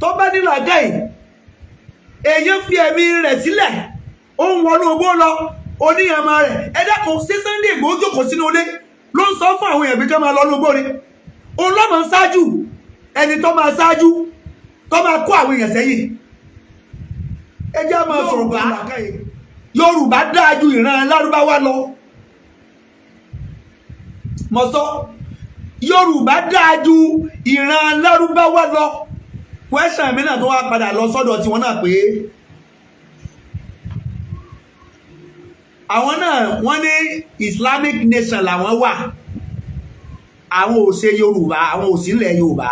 Tó bá ní làákàyè, èèyàn fi ẹ̀mí rẹ̀ sílẹ̀, ó ń wọnú ogbó lọ, oníyàmá rẹ̀. Ẹ dákun, ṣé Sunday Igboho jókòó sínú ilé ló ń sọ fún àwọn èèyàn bí ká máa lọ ní ogbó ni? Òun ló máa ń ṣáájú, ẹni tó máa ṣáájú, tó máa kó àwọn èèyàn sẹ́yìn. Ẹ jẹ́ máa sọ̀rọ̀ pẹ̀lú làákàyè. Yorùbá dáa ju ìran Lárúbáwá lọ. Mo sọ, Yorùbá dáa ju ìran Lárúbáwá lọ. Question mi náà tó wá padà lọ sọ́dọ̀ tiwọn náà pé àwọn náà, wọ́n ní Islamic nation làwọn wà, àwọn ò ṣe Yorùbá, àwọn ò sí ilẹ̀ Yorùbá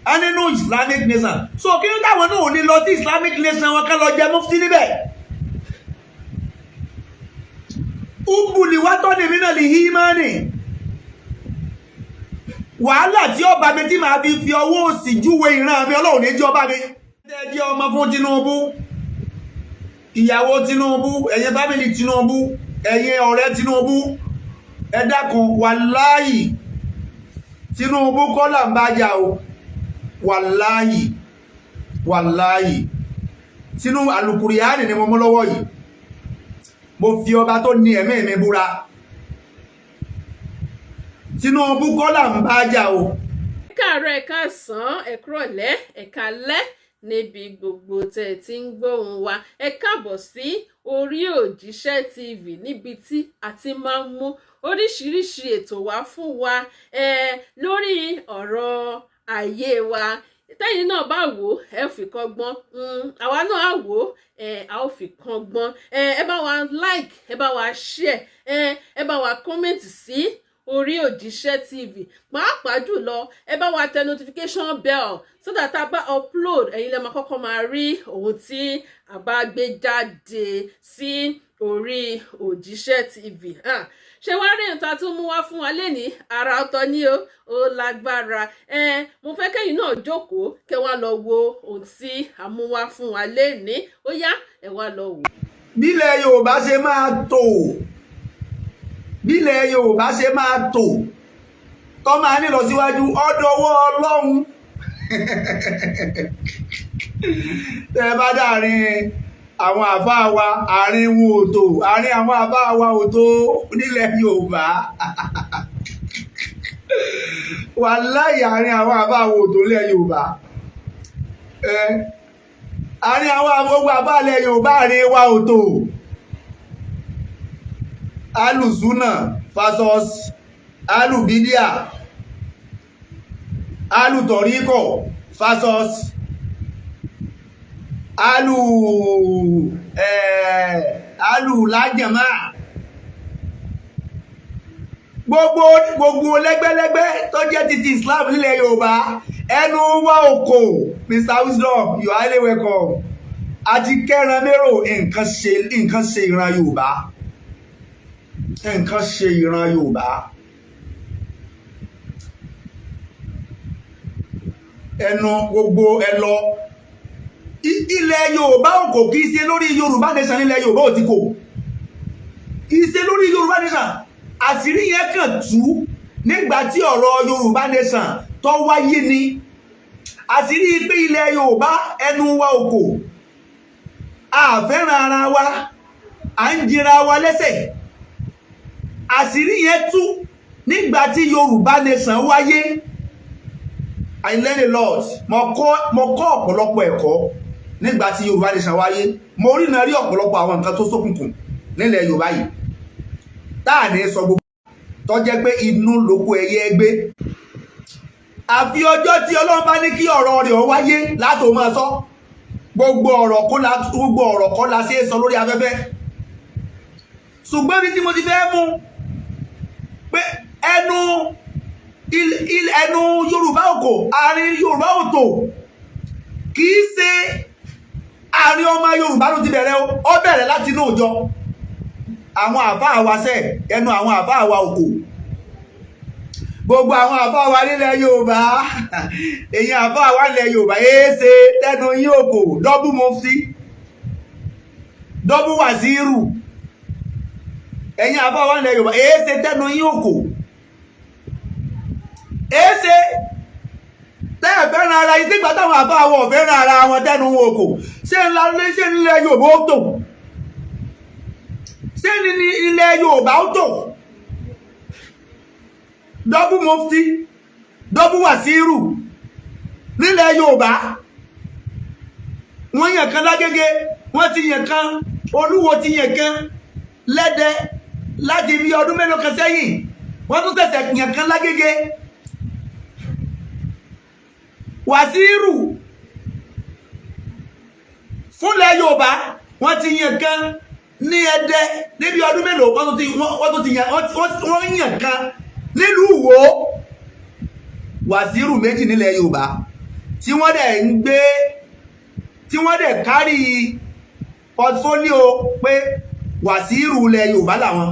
a nínú Islamic nation. So kí ló táwọn náà ò ní lọ sí Islamic nation wọn, ká lọ jẹ mufti níbẹ̀? Ubuli wátọ́ ni mí náà lè hí mánì. Wàhálà tí ọba mi tí màá fi fi ọwọ́ òsì júwe ìran mi, Ọlọ́run ní jẹ́ ọba mi. Ẹ jẹ́ ọmọ fún Tinubu, ìyàwó Tinubu, ẹ̀yin family Tinubu, ẹ̀yin ọ̀rẹ́ Tinubu, ẹ dákun. Wàláyì, Tinubu kọ́ là ń bá jà o. Wàláyì, wàláyì, Tinubu, alukuriani ni mo mú lọ́wọ́ yìí. Mo fi ọba tó ní ẹ̀mí mi búra, Tinubu kọ́ là ń bá jà o. Ẹ káàárọ̀, ẹ káàsán, ẹ kúrọ̀lẹ́, ẹ káalẹ́ níbi gbogbo tẹ́ ẹ ti ń gbóhùn wa. Ẹ káàbọ̀ sí orí Òjíṣẹ́ TV, níbi tí a ti máa ń mú oríṣiríṣi ètò wá fún wa lórí ọ̀rọ̀ ayé wa. Tẹ́yìn náà bá wò ó, ẹ fi kọ́gbọ́n. Àwa náà á wò ó, a ó fi kọ́gbọ́n. Ẹ bá wa like, ẹ bá wa share, ẹ bá wa comment sí orí Òjíṣẹ́ TV. Pàápàá jùlọ, ẹ bá wa tẹ notification bell so that a bá upload, ẹ̀yin lẹ máa kọ́kọ́ máa rí ohun tí a bá gbé jáde sí orí Òjíṣẹ́ TV. Ṣé wàá rí nǹkan tó mú wá fún wa lénìí? Ara ọ̀tọ̀ ni o, ó lágbára. Mo fẹ́ kẹ́yìn náà jókòó, kẹ́ wá lọ wo ohun tí a mú wá fún wa lénìí. Ó yá, ẹ wá lọ wò. Bílẹ̀ Yorùbá ṣe máa tò, bílẹ̀ Yorùbá ṣe máa tò, tó máa ní lọ síwájú, ọdọwọ́ Ọlọ́run. Tẹ́ bá dáàrin àwọn àfáà wa, àárín wọn ò tò, àárín àwọn àfáà wa ò tó nílẹ̀ Yorùbá. Wàláhì, àárín àwọn àfáà wa ò tó nílẹ̀ Yorùbá. Àárín àwọn gbogbo àfáà ilẹ̀ Yorùbá, àárín wa ò tó. Alùsùnà versus alùbídíà, alùtọ̀ríkọ̀ versus alù lájàmá, gbogbo lẹ́gbẹ́lẹ́gbẹ́ tó jẹ́ titi Islam nílẹ̀ Yorùbá, ẹnu wa ò kò. Mr Wisdom, you are highly welcome. Àti kẹran mérò, nǹkan ṣe, nǹkan ṣe ìran Yorùbá, nǹkan ṣe ìran Yorùbá. Ẹnu gbogbo ẹ lọ, ilẹ̀ Yorùbá ò kò. Kì í ṣe lórí Yorùbá nation nílẹ̀ Yorùbá ò ti kò, kì í ṣe lórí Yorùbá nation. Àṣírí yẹn kàn tú nígbà tí ọ̀rọ̀ Yorùbá nation tó wáyé ni àṣírí pé ilẹ̀ Yorùbá, ẹnu wa ò kò, a fẹ́ràn ara wa, à ń jira wa lẹ́sẹ̀. Àṣírí yẹn tú nígbà tí Yorùbá nation wáyé. I learn a lot. Mo kọ́ ọ̀pọ̀lọpọ̀ ẹ̀kọ́ nígbà tí Yorùbá nation wáyé. Mo rí náà rí ọ̀pọ̀lọpọ̀ àwọn nǹkan tó ṣókùnkùn nílẹ̀ Yorùbá yìí táà ní sọ gbogbo, tó jẹ́ pé inú lóko ẹyẹ gbé. Àfi ọjọ́ tí Ọlọ́run bá ní kí ọ̀rọ̀ rẹ̀ ó wáyé látò máa sọ. Gbogbo ọ̀rọ̀ kọ́ la ṣe é sọ lórí afẹ́fẹ́. Ṣùgbọ́n bí tí mo ti fẹ́ mú pé ẹnu Yorùbá òkò, àárín Yorùbá òtò, kì í ṣe àárín ọmọ Yorùbá ló ti bẹ̀rẹ̀. Ó bẹ̀rẹ̀ láti inú ìjọ àwọn àfáà wa sẹ́. Ẹnu àwọn àfáà wa òkò, gbogbo àwọn àfáà wa nílẹ̀ Yorùbá, èyí àfáà wa nílẹ̀ Yorùbá, èéṣe tẹnu yín òkò? Double mufti, double wàzírù, ẹ̀yin àfáà wa nílẹ̀ Yorùbá, èéṣe tẹnu yín òkò? Èéṣe? Tẹ́ ẹ̀ fẹ́ràn ara yín, sígbà táwọn àbá àwọn ò fẹ́ràn ara wọn, tẹ́nu wọn kò ṣé ńlá, ṣé ńlẹ̀ Yorùbá ó tò? Ṣé ní ilẹ̀ Yorùbá ó tò? Double mufti, double wàsíìrù nílẹ̀ Yorùbá. Wọ́n yàn kan lágége, wọ́n ti yàn kan, Olúwo ti yàn kan lẹ́dẹ láti bí ọdún mélòó kan sẹ́yìn. Wọ́n tún ṣẹ̀ṣẹ̀ yàn kan lágége. Wàsíìrù fúnlẹ̀ Yorùbá, wọ́n ti yàn kan ní Ẹdẹ níbi ọdún mélòó. Wọ́n tún ti yàn, wọ́n yàn kan nílùú Ìwó. Wàsíìrù méjì nílẹ̀ Yorùbá tí wọ́n dẹ̀ ń gbé, tí wọ́n dẹ̀ kárí portfolio pé wàsíìrù ilẹ̀ Yorùbá làwọn,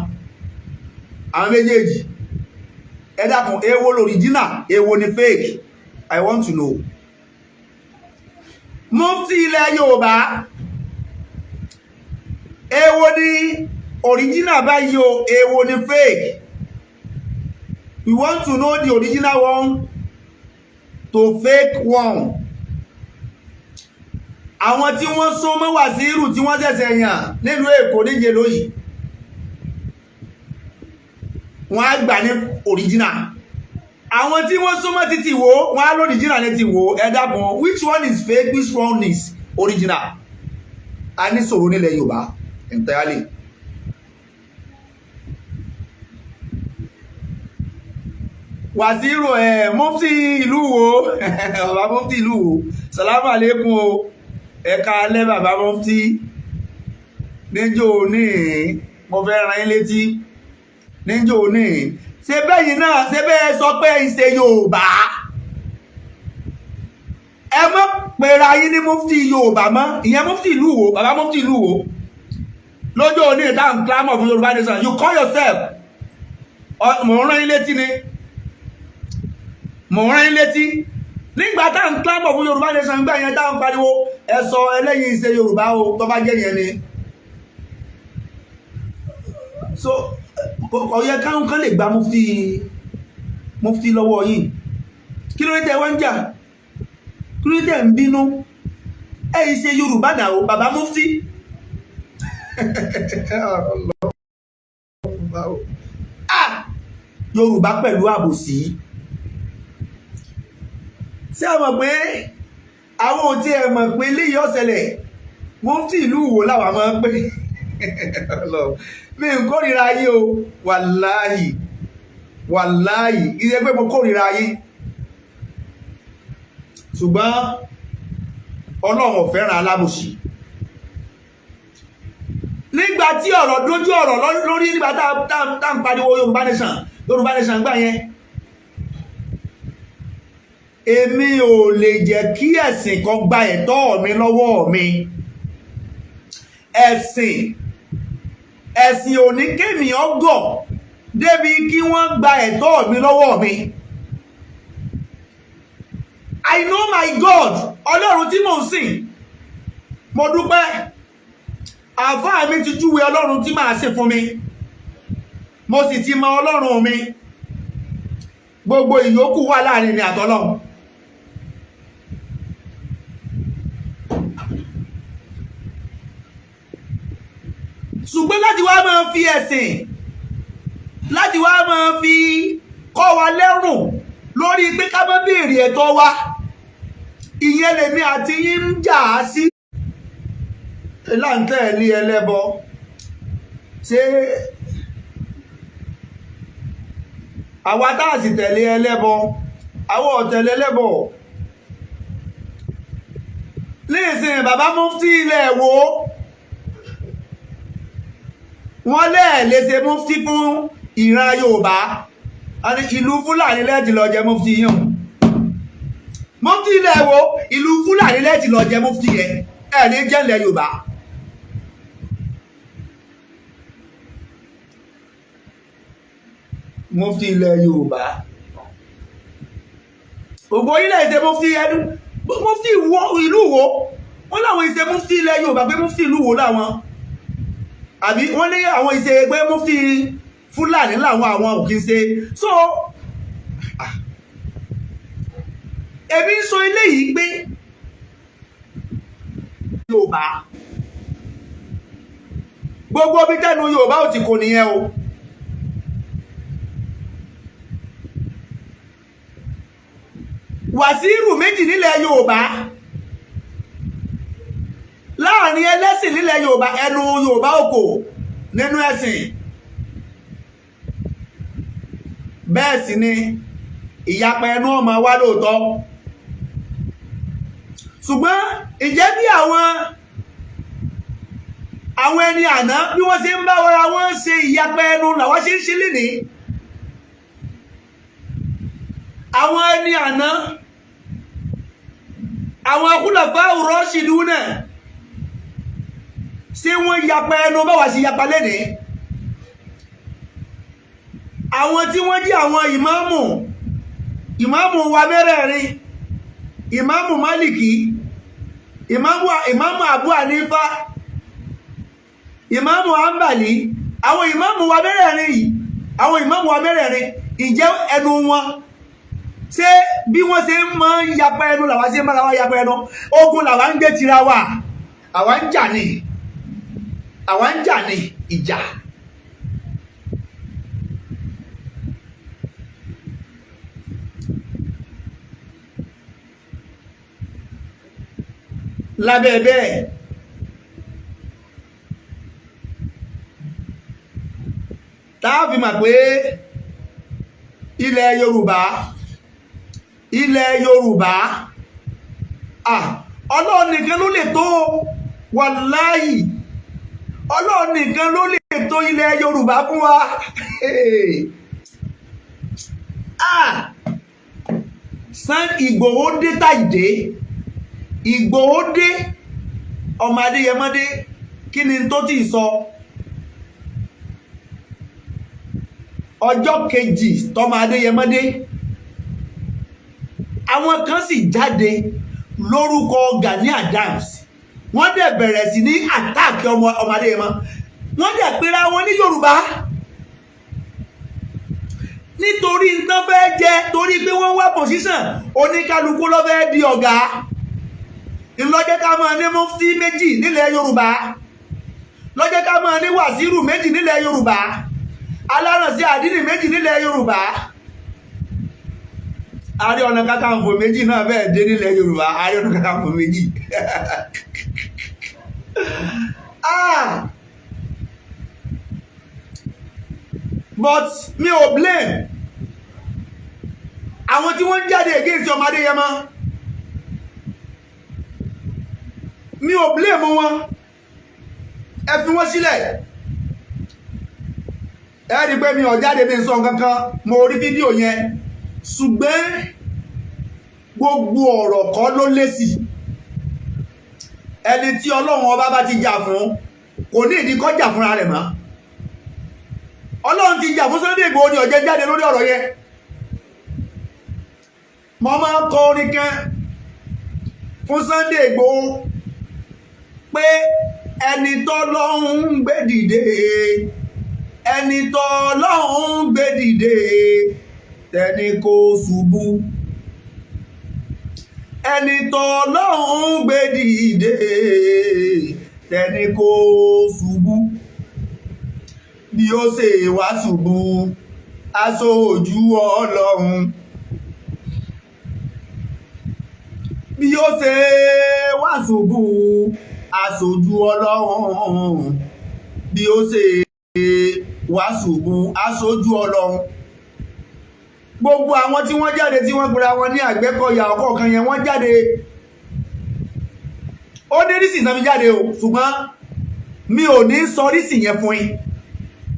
àwọn méjèèjì. Ẹ dákun, èwo l'original, èwo ni fake? I want to know. Mufti ilẹ̀ Yorùbá, èwo ni original báyìí o? Èwo ni fake? We want to know the original one to fake one. Àwọn tí wọ́n sún mọ́ wàsíìrù tí wọ́n ṣẹ̀ṣẹ̀ yàn nílùú Èkó níje lóyìí, wọ́n á gbà ní original. Àwọn tí wọ́n súnmọ́ títí wo, wọ́n á l'original ní ti wo. Ẹ dákun, which one is fake? Which one is original? A ní sọ̀rọ̀ nílẹ̀ Yorùbá entirely. Wàsíìrù ẹ̀, mufti ìlú wo, bàbá mufti ìlú wo, salamu alaikum o. Ẹ̀ka alẹ́, bàbá mufti. Níjó ní mo fẹ́ ran yín létí níjó ní, ṣe bẹ́yìn náà, ṣe bẹ́ẹ̀ sọ pé ìṣe Yorùbá, ẹ mọ́ pera yín ní mufti Yorùbá mọ́. Ìyẹn mufti ìlú wo, bàbá mufti ìlú wo? Lójó òní ìdáhùn clamor fún Yorùbá nation, you call yourself. Mò ń rán yín létí ni, mò ń rán yín létí. Nígbà tá à ń clamor fún Yorùbá nation gbà yẹn, táwọn pariwo, ẹ sọ ẹlẹ́yin ìṣe Yorùbá o. Tó bá jẹ́ yẹn ni, so kò yẹ káwọn kan lè gba mufti lọ́wọ́ yìí. Kí ló dé tẹ́ wá ń jà? Kí ló dé tẹ́ ń bínú? Ẹ yìí ṣe Yorùbá náà o, bàbá mufti. Ah, Yorùbá pẹ̀lú àbòsí. Ṣé a mọ̀ pé àwọn ò tí ẹ mọ̀ pé léyìí ọ̀sẹ̀lẹ̀? Mufti ìlú wo làwọn máa ń pè? Mi ń kórìíra yín o, wàláhì, wàláhì, iye pé mo kórìíra yín, ṣùgbọ́n Ọlọ́run ò fẹ́ràn alábòsí. Nígbà tí ọ̀rọ̀ dójú ọ̀rọ̀ lórí, nígbà tá ń pariwo Yorùbá nation, Yorùbá nation gbà yẹn, èmi ò lè jẹ́ kí ẹ̀sìn kan gba ẹ̀tọ́ mi lọ́wọ́ mi. Ẹ̀sìn ò ní kémi ọgọ̀ débi kí wọ́n gba ẹ̀tọ́ mi lọ́wọ́ mi. I know my God. Ọlọ́run tí mò ń sìn, mo dúpẹ́, àfáà mi ti júwe Ọlọ́run tí màá ṣe fún mi, mo sì ti mọ Ọlọ́run mi. Gbogbo ìyókù wà láàrin mi àtọlọ́run. Ṣùgbọ́n láti wá máa fi ẹ̀sìn, láti wá máa fi kọ́ wa lẹ́rùn lórí pé ká má béèrè ẹ̀tọ́ wa, ìyẹn lèmi àti yín ń jà á sí. Láǹtẹ̀lé ẹlẹ́bọ, ṣé àwa tá a sì tẹ̀lé ẹlẹ́bọ, àwọn ọ̀tẹ̀lé ẹlẹ́bọ léèsìn? Bàbá mufti ilẹ̀ wo, wọ́n lẹ́ẹ̀ lè ṣe mufti fún ìran Yorùbá. Ìlú Fúlàní lẹ́ẹ̀tì lọ jẹ mufti yàn. Mufti ilẹ̀ wo, ìlú Fúlàní lẹ́ẹ̀tì lọ jẹ mufti yẹn, ẹ̀ ní jẹ́lẹ̀ Yorùbá. Mufti ilẹ̀ Yorùbá, gbogbo ilẹ̀ ìṣe mufti ẹnu mufti ìlú wo? Wọ́n láwọn ìṣe mufti ilẹ̀ Yorùbá, pé mufti ìlú wo láwọn, àbí wọ́n ní àwọn ìṣe pé mufti Fúlàní làwọn, àwọn ò kí ń ṣe. So Èmi ń sọ eléyìí pé Yorùbá, gbogbo bí tẹnu Yorùbá ò ti kò nìyẹn o. Wàsíìrù méjì nílẹ̀ Yorùbá, láàrin ẹlẹ́sìn nílẹ̀ Yorùbá, ẹnu Yorùbá ò kò nínú ẹ̀sìn. Bẹ́ẹ̀ sì ni ìyapa ẹnu ọmọ wa lóòótọ́, ṣùgbọ́n ìjẹ́ bí àwọn ẹni àná bí wọ́n ṣe ń bá wọra wọ́n ṣe ìyapa ẹnu làwọn ṣe ń ṣe lénìí. Àwọn ẹni àná, àwọn khulafa rashiduna, ṣé wọ́n yapa ẹnu báwa ṣe yapa lénìí? Àwọn tí wọ́n jí àwọn ìmáàmù wa mẹ́rẹ̀ẹ̀rin, Ìmáàmù Málìkì, Ìmáàmù Abu Hanifa, Ìmáàmù Hanbali, àwọn ìmáàmù wa mẹ́rẹ̀ẹ̀rin yìí, àwọn ìmáàmù wa mẹ́rẹ̀ẹ̀rin, ìjẹ́ ẹnu wọn, ṣé bí wọ́n ṣe máa ń yapa ẹnu làwa ṣe ń bára wa yapa ẹnu? Ogun làwa ń gbé tira wa, àwa ń jà ní, àwa ń jà ní ìjà. Lábẹ́ bẹ́ẹ̀, táà fi mọ̀ pé ilẹ̀ Yorùbá, ilẹ̀ Yorùbá, ah, Ọlọ́run nìkan ló lè tó. Wàláhì, Ọlọ́run nìkan ló lè tó ilẹ̀ Yorùbá fún wa. Ah, San Ìgbòho dé, táìdé Ìgbòho dé, ọmọ Adéyẹmọdé, kí ni tó ti sọ? Ọjọ́ kejì tọmọ Adéyẹmọdé, àwọn kan sì jáde lórúkọ Gani Adams, wọ́n dẹ̀ bẹ̀rẹ̀ sí ní attack ọmọ Adéyẹmọ. Wọ́n dẹ̀ pera wọn ní Yorùbá nítorí nǹkan fẹ́ jẹ, torí pé wọ́n wá position, oníkálukú ló fẹ́ di ọ̀gá. Ńlọ́jẹ́ ká máa ní mufti méjì nílẹ̀ Yorùbá, lọ́jẹ́ ká máa ní wàsíìrù méjì nílẹ̀ Yorùbá, alárànsí àdínì méjì nílẹ̀ Yorùbá, Ààrẹ Ọ̀nà Kakanfò méjì náà bẹ́ẹ̀ dé nílẹ̀ Yorùbá, Ààrẹ Ọ̀nà Kakanfò méjì. Ah, but mi ò blame àwọn tí wọ́n ń jáde against ọmọ Adéyẹmọ. Mi ò blame wọn, ẹ fi wọ́n sílẹ̀. Ẹ rí i pé mi ò jáde, mi sọ nǹkan kan. Mo rí fídíò yẹn, ṣùgbọ́n gbogbo ọ̀rọ̀ kọ́ ló lésì. Ẹni tí Ọlọ́run Ọba bá ti jà fún, kò ní ìdí kó jà fúnra rẹ̀ mọ́. Ọlọ́run ti jà fún Sunday Igboho ní ọ̀jẹ̀ jáde lórí ọ̀rọ̀ yẹn. Mo máa ń kọ orin kan fún Sunday Igboho pé ẹni tọ́lọ́run ń gbé dìde, ẹni tọ́lọ́run ń gbé dìde, tẹni kò ṣubú, ẹni tọ́lọ́run ń gbé dìde, tẹni kò ṣubú, bí ó ṣe wá ṣubú, aṣojú Ọlọ́run, bí ó ṣe wá ṣubú, aṣojú Ọlọ́run, bí ó ṣe wá ṣubú, aṣojú Ọlọ́run. Gbogbo àwọn tí wọ́n jáde, tí wọ́n gbéra wọn ní Àgbẹ̀kọ̀yà ọ̀kọ̀ọ̀kan yẹn, wọ́n jáde, ó ní reason tán fi jáde o, ṣùgbọ́n mi ò ní sọ reason yẹn fún yín.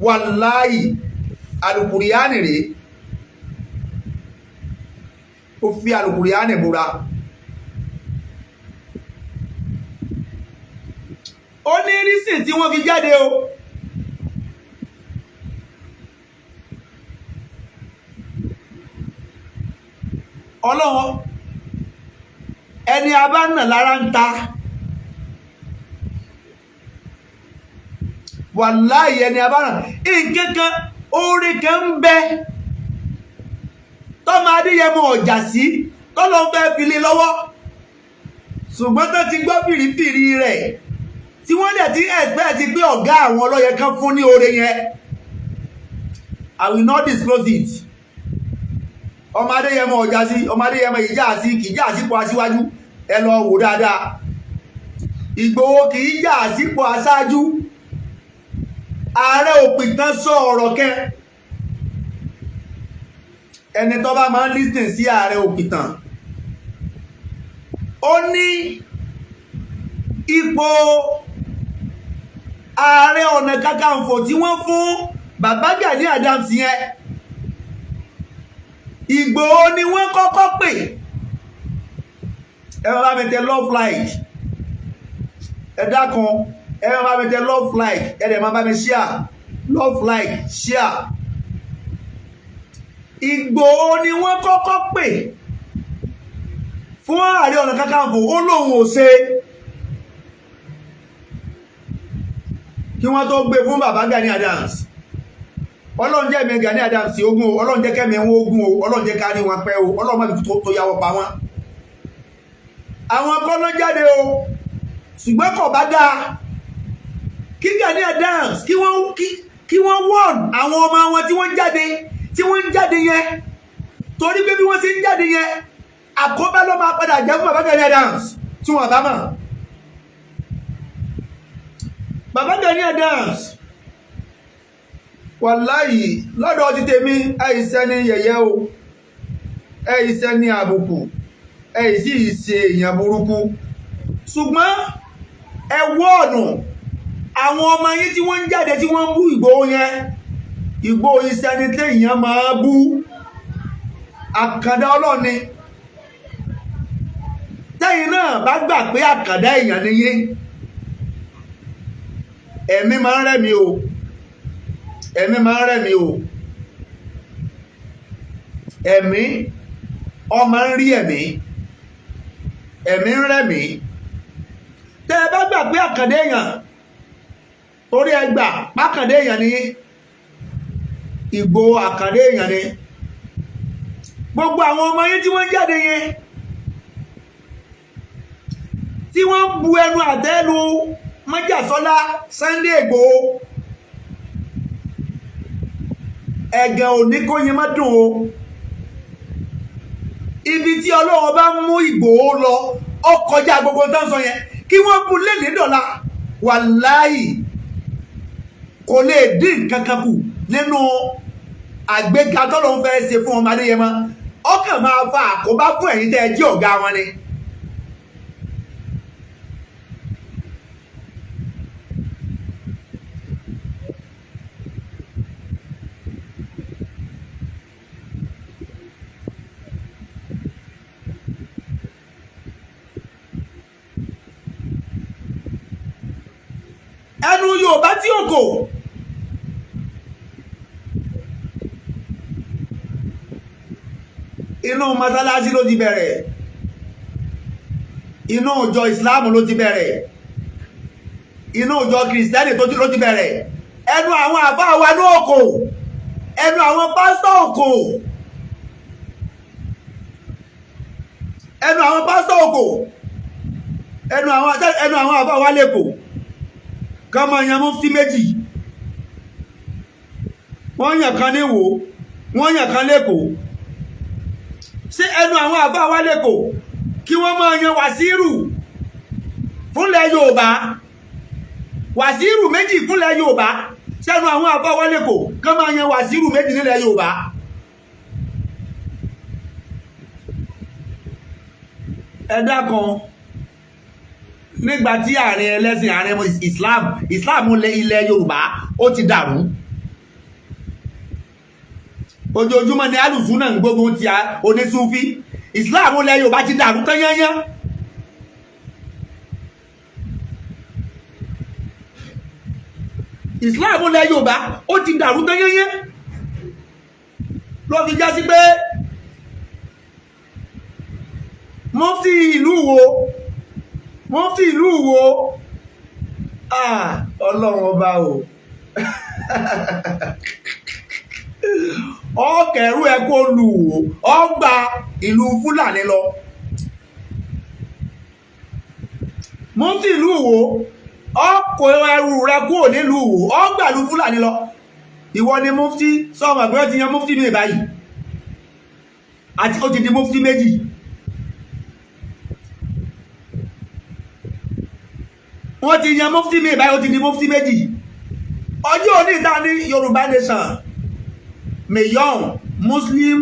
Wàláì, alukuriani rèé, ó fi alukuriani búra. Ó ní reason tí wọ́n fi jáde o. Ọlọ́run, ẹni a bá nà lára ń ta. Wàláì, ẹni a bá nà nǹkan kan, oore kan ń bẹ tọ́mọ Adéyẹmọ ọjà sí. Tọ́lọ́ fẹ́ fi lé lọ́wọ́, ṣùgbọ́n tó ti gbọ́ fìrífìrí rẹ̀, tí wọ́n dẹ̀ ti expect pé ọ̀gá àwọn ọlọ́yẹ kan fún ní oore yẹn. I will not disclose it. Ọmọ Adéyẹmọ ọjà sí, ọmọ Adéyẹmọ ìjà sí, kì í jà sípò aṣíwájú. Ẹ lọ wò dáadáa, Ìgbòho kì í jà sípò aṣáájú. Ààrẹ òpìtàn sọ ọ̀rọ̀ kẹ́, ẹni tó bá máa ń listen sí ààrẹ òpìtàn, ó ní ipò Ààrẹ Ọ̀nà Kakanfò tí wọ́n fún Bàbá Gani Adams yẹn, Ìgbòho ni wọ́n kọ́kọ́ pè. Ẹ bá mi tẹ love, like. Ẹ dákun, ẹ bá mi tẹ love, like. Ẹ dẹ̀ máa bá mi share. Love, like, share. Ìgbòho ni wọ́n kọ́kọ́ pè fún Ààrẹ Ọ̀nà Kakanfò. Ó lóun ò ṣe, kí wọ́n tó gbé fún Bàbá Gani Adams. Ọlọ́run jẹ́ mi Gani Adams ogun o, Ọlọ́run jẹ́ kẹ́mi wọn ogun o, Ọlọ́run jẹ́ ká ní wọn pẹ́ o, Ọlọ́run má fi tó yàwọ̀ pa wọn. Àwọn kọ́nà jáde o, ṣùgbọ́n kò bá dáa kí Gani Adams kí wọ́n wọ́n àwọn ọmọ wọn tí wọ́n ń jáde yẹn, torí pé bí wọ́n ṣe ń jáde yẹn, àkóbá ló máa padà jẹ́ fún Bàbá Gani Adams tí wọ́n bá mọ̀. Bàbá Gani Adams, wàláyì, lọ́dọ̀ ti tèmi, àìsẹ́ ní yẹ̀yẹ́ o, àìsẹ́ ní àbùkù, àìsí ìṣe èèyàn burúkú, ṣùgbọ́n ẹ wọ́ọ̀nù àwọn ọmọ yín tí wọ́n ń jáde, tí wọ́n ń bú Ìgbòho yẹn. Ìgbòho iṣẹ́ ni téèyàn máa bú, àkàndá ọlọ́ni. Tẹ́yìn náà bá gbà pé àkàndá èèyàn ni yín, ẹ̀mí máa ń rẹ̀mí o, ẹ̀mí máa ń rẹ̀mí o, ẹ̀mí ọmọ ń rí ẹ̀mí, ẹ̀mí ń rẹ̀mí. Tẹ́ ẹ bá gbà pé àkàndá èèyàn, torí ẹ gbà pákàndá èèyàn ni Ìgbòho, àkàndá èèyàn ni gbogbo àwọn ọmọ yín tí wọ́n jáde yẹn, tí wọ́n ń bu ẹnu àtẹ́lu májàsọ́lá Sunday Ìgbòho, ẹ̀gàn ò ní kó yín má dùn o. Ibi tí Ọlọ́run bá mú Ìgbòho lọ, ó kọjá gbogbo tó ń sọ yẹn. Kí wọ́n bu lẹ́nìí dọ̀la, wàláhì, kò lè dín nǹkan kan kù nínú àgbéga tọ́lọ́run fẹ́ ṣe fún ọmọ Adéyẹmọ. Ọkàn máa fa àkóbá fún ẹ̀yin tẹ́ ẹ jí ọ̀gá wọn ni. Ẹnu Yorùbá tí ò kò, inú mọ́sálásí ló ti bẹ̀rẹ̀, inú ìjọ Ìsìláàmù ló ti bẹ̀rẹ̀, inú ìjọ Kìrìsìtẹ́nì tó ló ti bẹ̀rẹ̀. Ẹnu àwọn àfáà wa ní òkò, ẹnu àwọn pásítọ̀ òkò, ẹnu àwọn pásítọ̀ òkò, ẹnu àwọn àfáà wa lẹ́kọ̀ọ́, kọ́ máa yan mufti méjì. Wọ́n yàn kan ní Ìwó, wọ́n yàn kan lẹ́kọ̀ọ́. Ṣé ẹnu àwọn àfáà wa lẹ́kọ̀ọ́, kí wọ́n máa yan wàsíìrù fúnlẹ̀ Yorùbá, wàsíìrù méjì fúnlẹ̀ Yorùbá? Sẹ́nu àwọn àfáà wa lẹ́kọ̀ọ́, kán máa yan wàsíìrù méjì nílẹ̀ Yorùbá? Ẹ dákan, nígbà tí àárín ẹlẹ́sìn, àárín Islam ilẹ̀ Yorùbá, ó ti dàrú. Ojoojúmọ́ ni alùsùn náà ń gbógun ti onísúfí. Islam ilẹ̀ Yorùbá ti dàrú tán yányán. Islam ilẹ̀ Yorùbá, ó ti dàrú tán yányán, ló fi já sí pé mufti ìlú wo, mufti ìlú wo? Ah, Ọlọ́run ọba o. Ọkẹ̀rú ẹ kó lù ú, ọgbà ìlú Fúlàní lọ. Mufti ìlú Ìwó, ọkọ̀ ẹrù rẹ kúrò nílùú Ìwó, ọgbà ìlú Fúlàní lọ. Ìwọ ni mufti. Sọmọ pé ó ti yan mufti mi báyìí àti ó ti di mufti méjì. Wọ́n ti yan mufti mi báyìí, ó ti di mufti méjì. Ọjọ́ òní ìta ní Yorùbá Nation, Mayon Muslim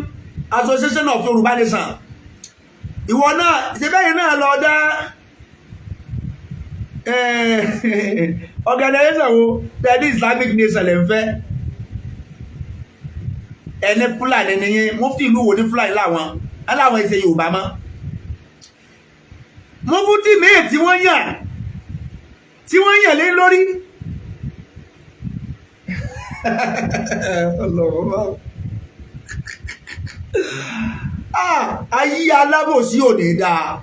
Association of Yorùbá Nation. Ìwọ náà ṣe bẹ́yìn náà lọ dá organization wo tẹ̀lé? Islamic Nation lè ń fẹ́. Ẹni Fúlàní nìyẹn. Mufti ìlú wo ní Fúlàní láwọn aláwọn ìṣe Yorùbá mọ́. Mufti míì tí wọ́n yàn lé lórí. Ọlọ́run bá ah, ayé alábòsí ò ní dáa.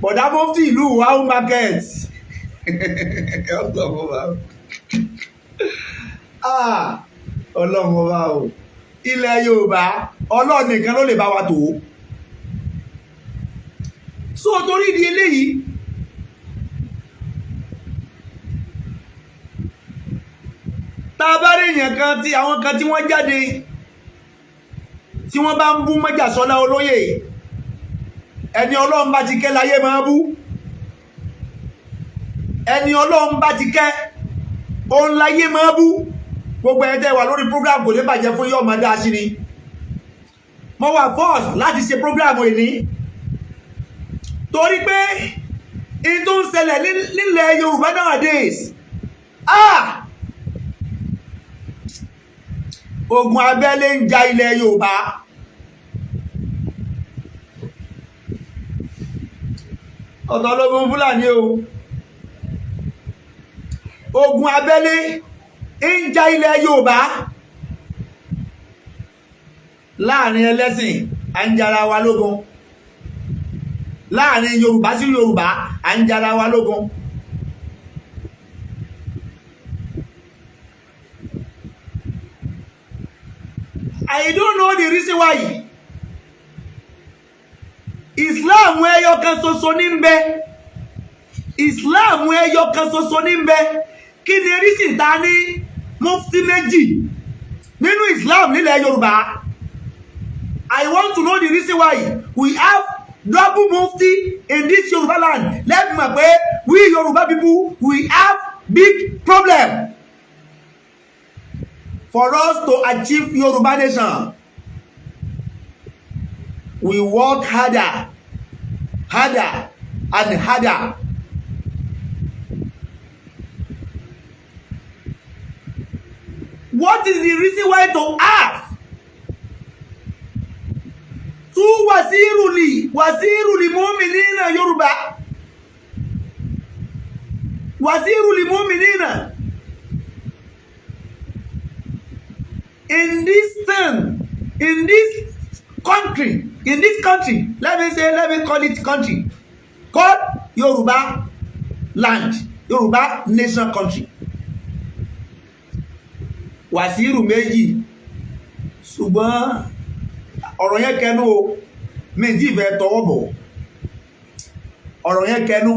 Bọ̀dá mufti ìlú wow market, Ọlọ́run bá ah, Ọlọ́run bá o. Ilẹ̀ Yorùbá, Ọlọ́run nìkan ló lè bá wa tó. So torí ìdí eléyìí, tá a bá rí èèyàn kan tí àwọn kan tí wọ́n jáde, tí wọ́n bá ń bú Májàsọ́lá olóyè, ẹni Ọlọ́run bá ti kẹ́ láyé máa bú. Ẹni Ọlọ́run bá ti kẹ́ òun láyé máa bú. Gbogbo ẹ̀ tẹ́ wà lórí program, kò ní bàjẹ́ fún yọ́ ọmọdé aṣíní. Mo wà force láti ṣe program ìní torí pé in tó ń ṣẹlẹ̀ nílẹ̀ Yorùbá nowadays, ah, ogun abẹ́lé ń ja ilẹ̀ Yorùbá. Ọ̀tọ̀ lógun Fúlàní o, ogun abẹ́lé ń ja ilẹ̀ Yorùbá. Láàrin ẹlẹ́sìn, à ń jara wa lógun. Láàrin Yorùbá sí Yorùbá, à ń jara wa lógun. I don't know the reason why. Islam ẹyọ kan ṣoṣo ní ń bẹ. Islam ẹyọ kan ṣoṣo ní ń bẹ. Kí ni reason ta ní mufti méjì nínú Islam nílẹ̀ Yorùbá? I want to know the reason why we have double mufti in this Yorùbá land. Let me mọ̀ pé we Yorùbá people, we have big problem. For us to achieve Yorùbá nation, we work harder, harder and harder. What is the reason why to have two wasiruli mu'minina Yorùbá, wasiruli mu'minina in this thing, in this country, in this country, let me say, let me call it country called Yoruba land, Yoruba nation country? Wàsíìrù méjì. Ṣùgbọ́n ọ̀rọ̀ yẹn kẹnu o, mi tí ìfẹ́ tọwọ́ bọ̀. Ọ̀rọ̀ yẹn kẹnu,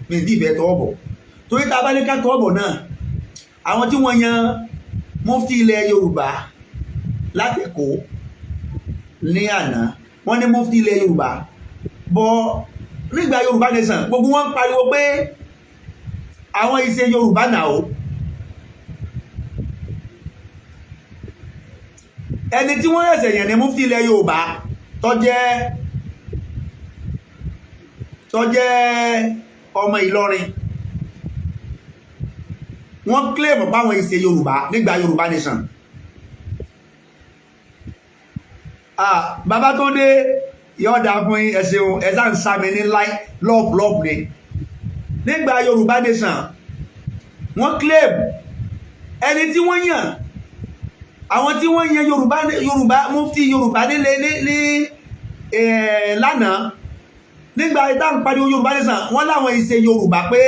mi tí ìfẹ́ tọwọ́ bọ̀, torí tá a bá ní ká tọwọ́ bọ̀ náà, àwọn tí wọ́n yan mufti ilẹ̀ Yorùbá látẹ̀kọ́ ní àná, wọ́n ní mufti ilẹ̀ Yorùbá bọ́ nígbà Yorùbá nation, gbogbo wọn ń pariwo pé àwọn ìṣe Yorùbá náà o. Ẹni tí wọ́n ẹ̀sẹ̀ yàn ní mufti ilẹ̀ Yorùbá tó jẹ́ ọmọ Ìlọrin, wọ́n claim páwọn ìṣe Yorùbá nígbà Yorùbá nation. Ah, bàbá tó dé, yọ̀ọ̀dà fún yín. Ẹ ṣeun, ẹ sá ń sá mi ní love love ni. Nígbà Yorùbá nation, wọ́n claim ẹni tí wọ́n yàn, àwọn tí wọ́n yan Yorùbá mufti Yorùbá nílé ní lánàá nígbà ìta ń pariwo Yorùbá nation, wọ́n láwọn ìṣe Yorùbá, pé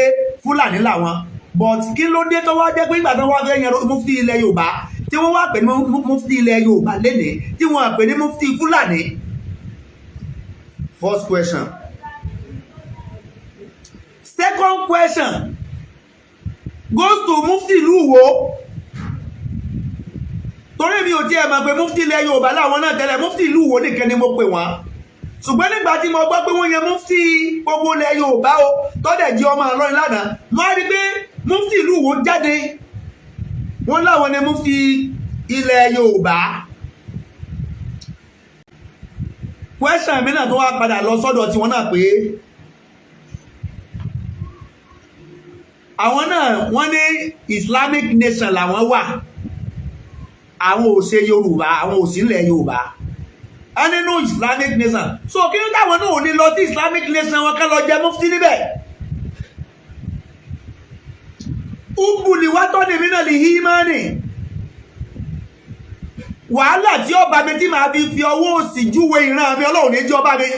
Fúlàní làwọn. But kí ló dé tó wá jẹ́ pé ìgbà tó wá fẹ́ yan mufti ilẹ̀ Yorùbá, tí wọ́n wá pè ní mufti ilẹ̀ Yorùbá lénìí, tí wọ́n pè ní mufti Fúlàní? First question. Second question goes to mufti ìlú Ìwó, torí mi ò tiẹ̀ mọ̀ pé mufti ilẹ̀ Yorùbá láwọn náà tẹ́lẹ̀. Mufti ìlú Ìwó nìkan ni mo pè wọ́n, ṣùgbọ́n nígbà tí mo gbọ́ pé wọ́n yan mufti gbogbo ilẹ̀ Yorùbá o, tọ́dẹ̀ jí ọmọ Ìlọrin lánàá, mo á rí pé mufti ìlú Ìwó jáde, wọ́n láwọn ni mufti ilẹ̀ Yorùbá. Question mi náà tó wá padà lọ sọ́dọ̀ tiwọn náà pé àwọn náà, wọ́n ní Islamic nation làwọn wà, àwọn ò ṣe Yorùbá, àwọn ò sí ilẹ̀ Yorùbá á nínú Islamic nation. So kí ló táwọn náà ò ní lọ sí Islamic nation wọn, ká lọ jẹ mufti níbẹ̀? Ubuli wátọ́ ni mí náà lè hí mọ́nì wàhálà tí ó bá mi tí màá fi ọwọ́ òsì júwe ìran mi. Ọlọ́run ní jẹ́ ọba mi.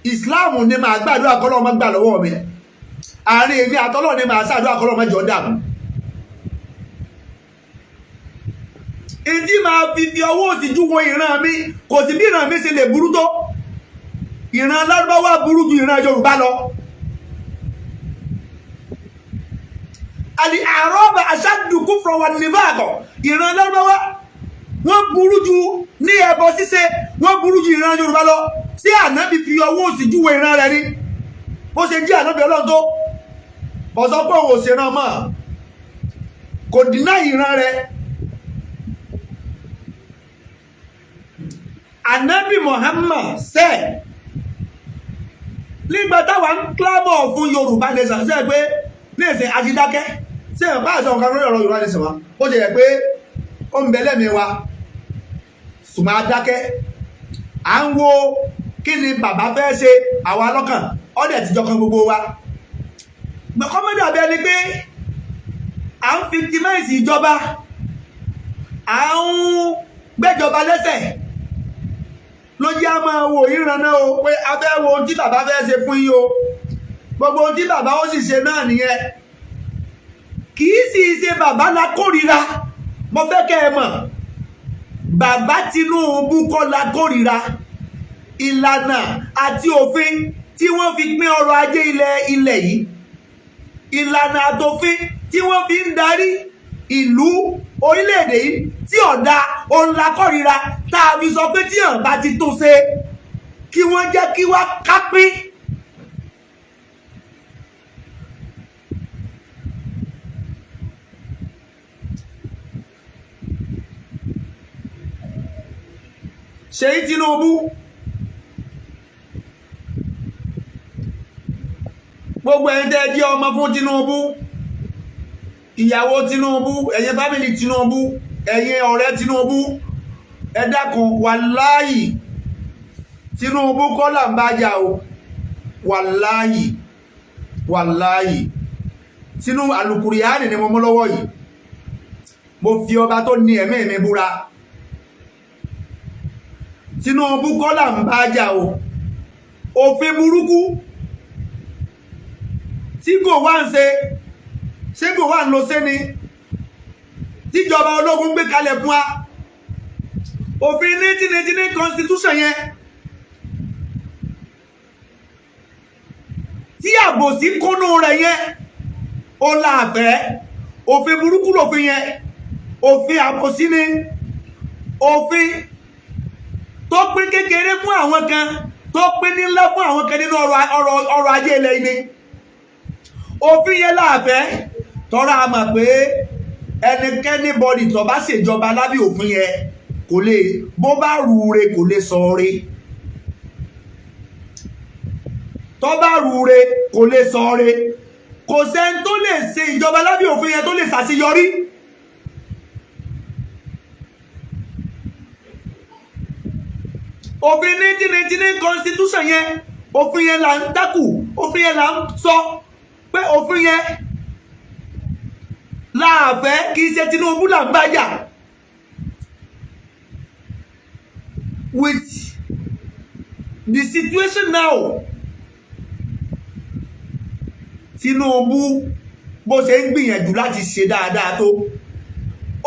Islam ni màá gbàdúrà kọ́lọ́ ọmọ gbà lọ́wọ́ mi. Àárín èmi àtọ́lọ́ ni màá ṣàdúrà kọ́lọ́ ọmọ jọ dààmú. Ìdí máa fi ọwọ́ òsì júwe ìran mi, kò sí bí ìran mi ṣe lè burú tó. Ìran Lárúbáwá burú ju ìran Yorùbá lọ. Àlì àrọ́bà aṣáájú kufra wà nífàkọ̀. Ìran Lárúbáwá, wọ́n burú ju ní ẹbọ ṣíṣe, wọ́n burú ju ìran Yorùbá lọ. Sí Ànábì fi ọwọ́ òsì júwe ìran rẹ̀ ni? Ó ṣe jí Ànábì Ọlọ́run tó ọ̀sọ́ pé òun ò ṣe ràn mọ́, kò dínà ìran rẹ̀. Ànábì Muhammad sẹ́ nígbà táwa ń clamor fún Yorùbá nation sẹ́ pé ní ìsìn àti dákẹ́ sí ẹ̀ bá àṣọ nǹkan lórí ọ̀rọ̀ Yorùbá nation wa, ó ṣe yẹ pé ó ń bẹ lẹ́mìí wa, ṣùgbọ́n a dákẹ́, à ń wo kí ni bàbá fẹ́ ṣe. Àwa lọ́kàn ọ̀dẹ̀ tíjọ kan gbogbo wa kọ́mọ́dé àbí ẹni pé à ń victimize ìjọba, à ń gbẹ́jọba lẹ́sẹ̀ ló jẹ́. A máa wo ìran náà o, pé a fẹ́ wo ohun tí bàbá fẹ́ ṣe fún yín o. Gbogbo ohun tí bàbá ó sì ṣe náà nìyẹn. Kì í sì ṣe bàbá la kórìíra. Mo fẹ́ kẹ́ ẹ mọ̀, bàbá Tinubu kọ́ la kórìíra. Ìlànà àti òfin tí wọ́n fi pín ọrọ̀ ajé ilẹ̀ yìí, ìlànà àtòfin tí wọ́n fi ń darí ìlú orílẹ̀-èdè yìí tí ọ̀dà òun la kórìíra, tá a fi sọ pé tí hàn bá ti tó ṣe, kí wọ́n jẹ́ kí wá kápín. Ṣèyí Tinubu, gbogbo ẹ̀yin tẹ́ jẹ́ ọmọ fún Tinubu, ìyàwó Tinubu, ẹ̀yin family Tinubu, ẹ̀yin ọ̀rẹ́ Tinubu, ẹ dákun, wàláyì, Tinubu kọ́ là ń bá jà o. Wàláyì, wàláyì, Tinubu, alukuriani ni mo mú lọ́wọ́ yìí. Mo fi ọba tó ní ẹ̀mí mi búra, Tinubu kọ́ là ń bá jà o. Òfin burúkú tí kò wá ń ṣe, ṣé kò wá ń lo ṣé ni tíjọba ológun gbé kalẹ̀ fún wa, òfin 1999 constitution yẹn tí àbòsí kúnnú rẹ̀ yẹn, ó láàfẹ́. Òfin burúkú lòfin yẹn, òfin àbòsí ni, òfin tó pín kékeré fún àwọn kan, tó pín ní ńlá fún àwọn kan nínú ọrọ̀ ajé ilẹ̀ ilé. Òfin yẹn láàfẹ́ tọ́ra. A mọ̀ pé ẹnikẹ́ni bọ́dì tó bá ṣèjọba lábẹ́ òfin yẹn, kò lè, bó bá rúure, kò lè sọ ore. Tó bá rúure, kò lè sọ ore. Kò sẹ́ni tó lè ṣe ìjọba lábẹ́ òfin yẹn tó lè ṣàṣeyọrí. Òfin 1999 constitution yẹn, òfin yẹn là ń dákù, òfin yẹn là ń sọ pé òfin yẹn láàfẹ́. Kì í ṣe Tinubu là ń bá jà. With the situation now, Tinubu Bó ṣe ń gbìyànjú láti ṣe dáadáa tó,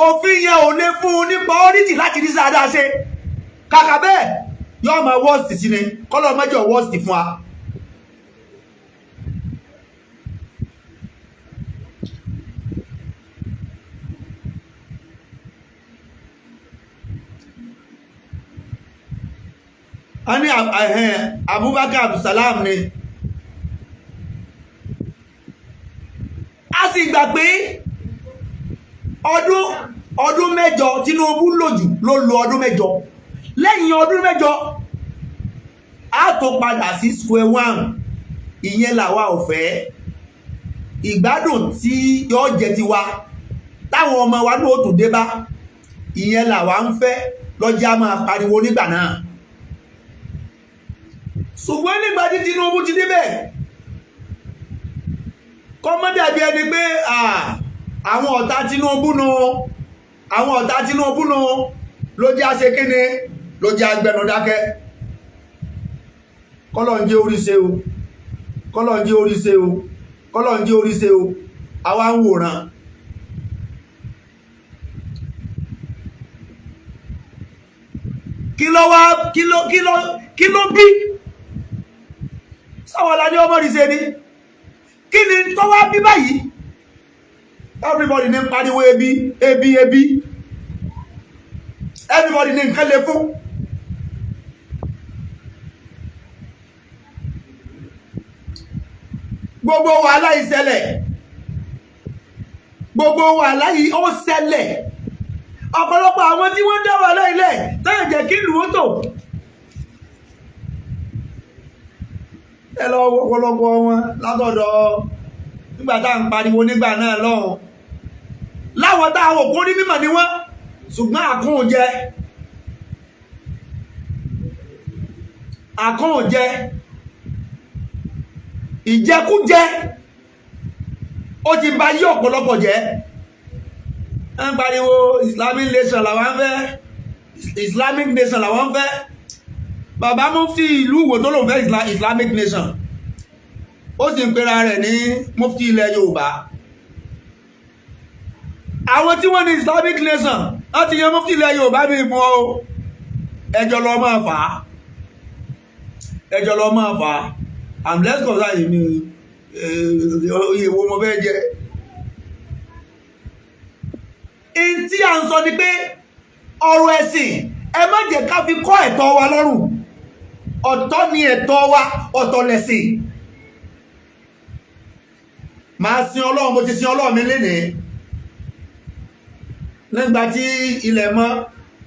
òfin yẹn ò lè fún un nípa oríjì láti rí dáadáa ṣe. Kàkà bẹ́ẹ̀, yóò máa worst sí ni. Kọ́lọ́ mẹ́jọ worst fún wa. A ní Abubakar Abdulsalam ni. A sì gbà pé ọdún 8 Tinubu lò jù, ló lo ọdún 8. Lẹ́yìn ọdún 8, a tó padà sí square one. Ìyẹn làwa ò fẹ́. Ìgbádùn tí yóò jẹ tiwa, táwọn ọmọ wa náà ó tún dé bá, ìyẹn làwa ń fẹ́ lọ́jà máa pariwo nígbà náà. Ṣùgbọ́n nígbà tí Tinubu ti débẹ̀, kọ́mọ́ dàbí ẹni pé àwọn ọ̀tá Tinubu nu, àwọn ọ̀tá Tinubu nu ló jẹ́ àṣẹ kíni, ló jẹ́ agbẹnu dákẹ́. Kọ́lọ̀ ń jẹ́ orí ṣe o, kọ́lọ̀ ń jẹ́ orí ṣe o, kọ́lọ̀ ń jẹ́ orí ṣe o. Àwa ń wòran. Kí ló wá kí ló bí sáwọn ní ọmọ rí ṣe ni? Kí ni tó wá bí báyìí? Everybody ní pariwo ebi, ebi, ebi. Everybody ní nǹkan lè fún. Gbogbo wàhálà ìṣẹ̀lẹ̀, gbogbo wàhálà yìí ó ṣẹlẹ̀. Ọ̀pọ̀lọpọ̀ àwọn tí wọ́n dá wàhálà ilẹ̀ táyà jẹ́ kí ìlú ó tò, ẹ lọ ọ̀pọ̀lọpọ̀ wọn látọ̀dọ̀ nígbà tá à ń pariwo nígbà náà lọ́hùn, láwọn táwọn òkú ní mímọ̀ ni wọ́n, ṣùgbọ́n àkóhùn jẹ, àkóhùn jẹ, ìjẹkújẹ ó ti bà yí ọ̀pọ̀lọpọ̀ jẹ́. Ń pariwo Islamic nation làwọn ń fẹ́, Islamic nation làwọn ń fẹ́. Bàbá mufti ìlú Ìwó tó lòun fẹ́ Islamic nation, ó sì ń pera rẹ̀ ní mufti ilẹ̀ Yorùbá. Àwọn tí wọ́n ní Islamic nation, wọ́n ti yan mufti ilẹ̀ Yorùbá bí fún ọ. Ẹjọ́ lọ máa fà á, ẹjọ́ lọ máa fà á. I'm less concerned mi. Oyè wo mo fẹ́ jẹ? In tí à ń sọ ni pé ọ̀rọ̀ ẹ̀sìn, ẹ má jẹ́ ká fi kọ́ ẹ̀tọ́ wa lọ́rùn. Ọ̀tọ̀ ni ẹ̀tọ́ wa, ọ̀tọ̀ lẹ̀sìn. Máa sin Ọlọ́run, mo ti sin Ọlọ́run mi lénìí. Nígbà tí ilẹ̀ mọ́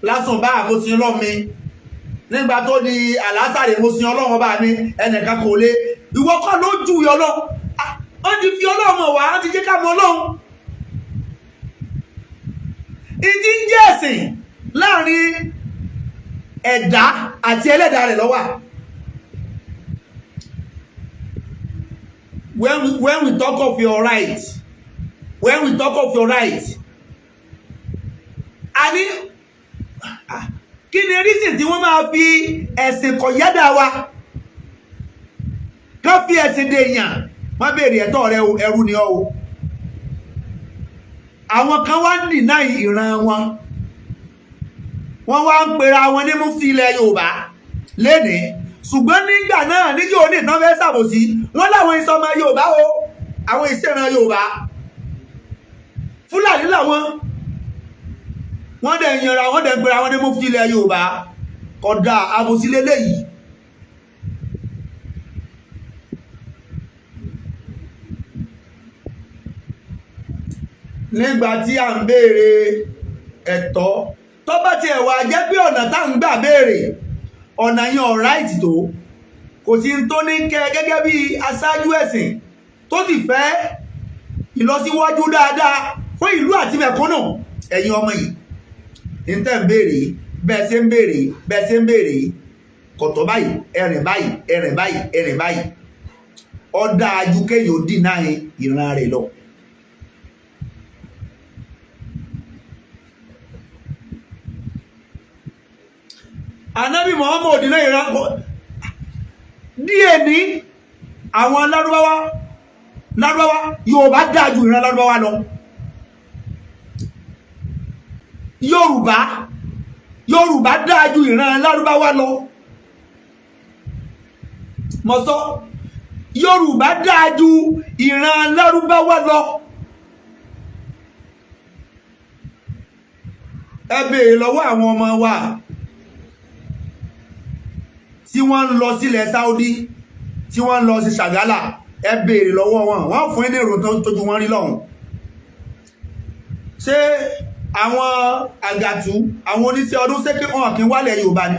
lásùn bá, mo sin Ọlọ́run mi. Nígbà tó di àlásàrè, mo sin Ọlọ́run ọba mi. Ẹnìkan kò lè, ìwọ kọ́ ló jù Ọlọ́run. Wọ́n ti fi Ọlọ́run mọ̀ wá, wọ́n ti jẹ́ ká mọ̀ Ọlọ́run. Ìdí ń jẹ́ ẹ̀sìn, láàrin ẹ̀dá àti ẹlẹ́dàá rẹ̀ ló wà. When we talk of your right, when we talk of your right, a ní kí ni reason tí wọ́n máa fi ẹ̀sìn kọ̀yádà wa, ká fi ẹ̀sìn dè èèyàn? Wọ́n béèrè ẹ̀tọ́ rẹ o, ẹrú ni ọ́ o. Àwọn kan wá ń dìná ìran wọn, wọ́n wá ń pera wọn ní mufti ilẹ̀ Yorùbá lénìí. Ṣùgbọ́n nígbà náà, níjọ́ òní ìtàn fẹ́ ṣàbòsí, wọ́n láwọn ìsọmọ Yorùbá o, àwọn ìṣẹ̀ràn Yorùbá, Fúlàní làwọn. Wọ́n dẹ̀ yanra, wọ́n dẹ̀ ń pera wọn ní mufti ilẹ̀ Yorùbá. Kódà àbòsí lélẹ́yìí. Nígbà tí à ń béèrè ẹ̀tọ́, tó bá tiẹ̀ wá jẹ́ pé ọ̀nà tá ń gbà béèrè ọ̀nà yẹn ò right tó, kò sí tó ní kẹ́ gẹ́gẹ́ bí aṣáájú ẹ̀sìn tó sì fẹ́ ìlọsíwájú dáadáa fún ìlú àti mẹ̀kúnnù, ẹ̀yin ọmọ yìí ní tẹ́ ń béèrè, bẹ́ẹ̀ ṣe ń béèrè, bẹ́ẹ̀ ṣe ń béèrè kọ̀tọ̀ báyìí, ẹ̀rìn báyìí, ẹ̀rìn báyìí, ẹ̀rìn báyìí, ó dáa ju kéèyàn dínà ìran rẹ̀ lọ. Anabi Muhammad náà ìran díẹ̀ ní àwọn alárúbáwá. Lárúbáwá, Yorùbá dáa ju ìran Lárúbáwá lọ. Yorùbá dáa ju ìran Lárúbáwá lọ. Mo sọ, Yorùbá dáa ju ìran Lárúbáwá lọ. Ẹ béèrè lọ́wọ́ àwọn ọmọ wa tí wọ́n ń lọ sílẹ̀ Saudi, tí wọ́n ń lọ sí ṣàgálà. Ẹ béèrè lọ́wọ́ wọn, wọ́n fún ní èrò tó tójú wọn rí lọ́hùn. Ṣé àwọn àgàtú, àwọn oníṣẹ́ ọdún, ṣé kí wọn kí ń wálẹ̀ Yorùbá ni?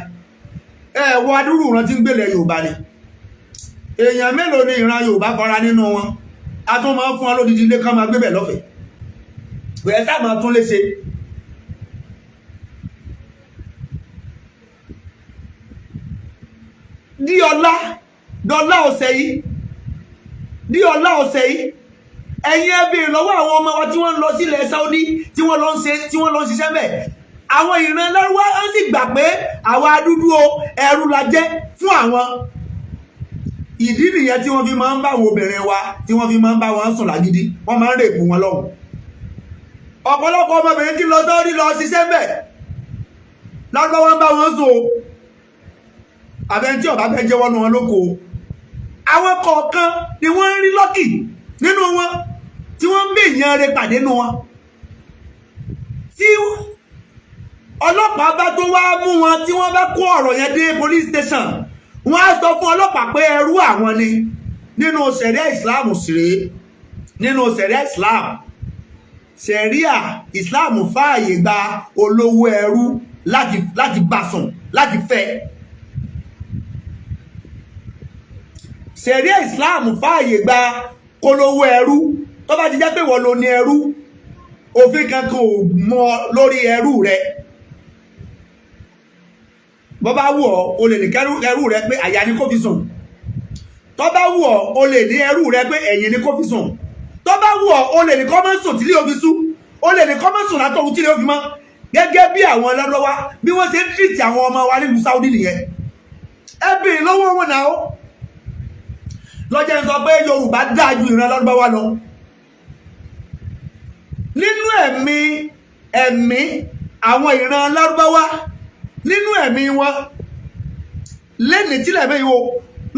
Ẹ wọ adúrú ìran tí ń gbélẹ̀ Yorùbá ni. Èèyàn mélòó ni ìran Yorùbá fara nínú wọn? A tún máa ń fún wọn lódidi ilé kan máa gbébẹ̀ lọ́fẹ̀ẹ́, ẹ sáà máa tún lè ṣe. Dí ọlá dọlá ọ̀sẹ̀ yìí, dí ọlá ọ̀sẹ̀ yìí, ẹ̀yin ẹ béèrè lọ́wọ́ àwọn ọmọ wa tí wọ́n ń lọ sílẹ̀ Saudi, tí wọ́n lọ ń ṣe, tí wọ́n lọ ń ṣiṣẹ́ bẹ̀. Àwọn ìran Lárúbáwá á sì gbà pé àwa dúdú o, ẹrú la jẹ́ fún àwọn. Ìdí nìyẹn tí wọ́n fi máa ń bá àwọn obìnrin wa, tí wọ́n fi máa ń bá wọn sùn lágídí. Wọ́n máa ń rape wọn lọ́hùn. Ọ̀pọ̀lọpọ̀ ọmọbìnrin tí lọ Saudi lọ ṣiṣẹ́ bẹ̀, Lárúbáwá ń bá wọn sùn o. Àbẹ́ntí ọ̀bá fẹ́ jẹ́wọ́ nu wọn lóko. Àwọn kọ̀ọ̀kan ni wọ́n ń rí lucky nínú wọn, tí wọ́n ń bí ìyẹn rẹ pàdé nínú wọn, tí ọlọ́pàá bá tó wá mú wọn, tí wọ́n bá kó ọ̀rọ̀ yẹn dé police station, wọ́n á sọ fún ọlọ́pàá pé ẹrú àwọn ni. Nínú sẹ̀ríà Islam sì nínú sẹ̀ríà Islam, sẹ̀ríà Islam fààyè gba olówó ẹrú láti bá sùn, láti fẹ́. Sẹ̀ríà Islam fààyè gba kólówó ẹrú, tó bá ti jẹ́ pé wọ́n ló ní ẹrú, òfin kankan ò mọ lórí ẹrú rẹ. Bó bá wù ọ́, o lè ní ẹrú rẹ pé àyà ni kó fi sùn. Tó bá wù ọ́, o lè ní ẹrú rẹ pé ẹ̀yìn ni kó fi sùn. Tó bá wù ọ́, o lè ní kó má sùn tí lè fi sú, o lè ní kó má sùn látọ̀run tí lè fi mọ́. Gẹ́gẹ́ bí àwọn lọ́dọ́wá bí wọ́n ṣe ń treat àwọn ọmọ wa nílùú Saudi nìyẹn. Ẹ bèèrè lọ́wọ́ wọn náà. Lọ́jọ́ ń sọ pé Yorùbá dáa ju ìran Lárúbáwá lọ nínú ẹ̀mí àwọn ìran Lárúbáwá, nínú ẹ̀mí wọn lẹ́nìí tílẹ̀ mẹ́yìn o.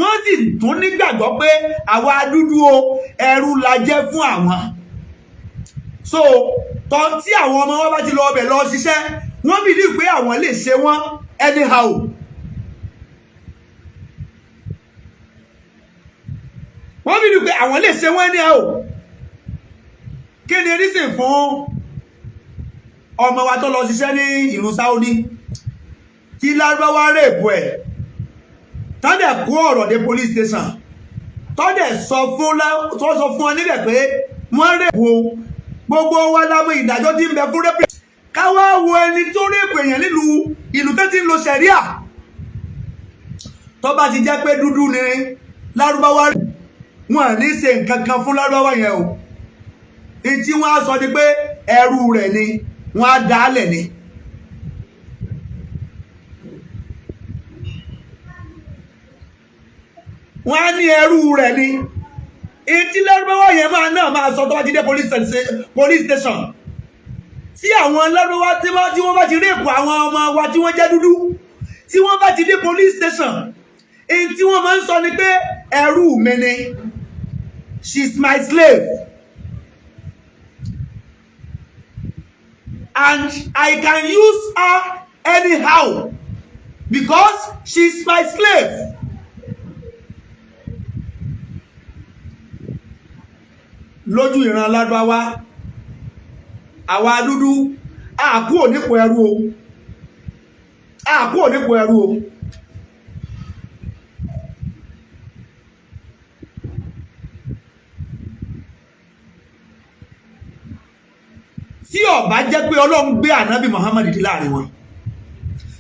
Wọ́n sì tún nígbàgbọ́ pé àwa dúdú o, ẹrú la jẹ́ fún àwọn. So tọ́ tí àwọn ọmọ wọn bá ti lọ ọbẹ̀ lọ ṣiṣẹ́, wọ́n believe pé àwọn lè ṣe wọ́n anyhow. Wọ́n believe pé àwọn lè ṣe wọ́n anyhow. Kí ni reason fún ọmọ wa tó lọ ṣiṣẹ́ ní ìlú Saudi, tí Lárúbáwá rape ẹ̀, tọ́dẹ̀ kó ọ̀rọ̀ dé police station, tọ́dẹ̀ sọ fún tó sọ fún ọ níbẹ̀ pé wọ́n rape o? Gbogbo wa lámú ìdájọ́ tí ń bẹ fún rape. Káwá wo ẹni tó rape èèyàn nílùú ìlú tó ti ń lo sẹ̀ríà. Tó bá ti jẹ́ pé dúdú ni Lárúbáwá, wọn ní ṣe nǹkan kan fún Lárúbáwá yẹn o. Ìtí wọ́n á sọ ni pé ẹrú rẹ̀ ni, wọ́n á dálẹ̀ ni. Wọ́n á ní ẹrú rẹ̀ ni. Ìtí Lárúbáwá yẹn máa náà máa sọ tó bá ti dé police station, tí àwọn Lárúbáwá tí wọ́n bá ti rape àwọn ọmọ wa tí wọ́n jẹ́ dúdú, tí wọ́n bá ti dé police station, èyí tí wọ́n máa ń sọ ni pé ẹrú mi ni, she's my slave and I can use her anyhow because she's my slave. Lójú ìran Lárúbáwá, àwa dúdú àkú ònípò ẹrú o, àkú ònípò ẹrú o. Tí ó bá jẹ́ pé Ọlọ́run gbé ànábì Muhammad dé láàrin wọn,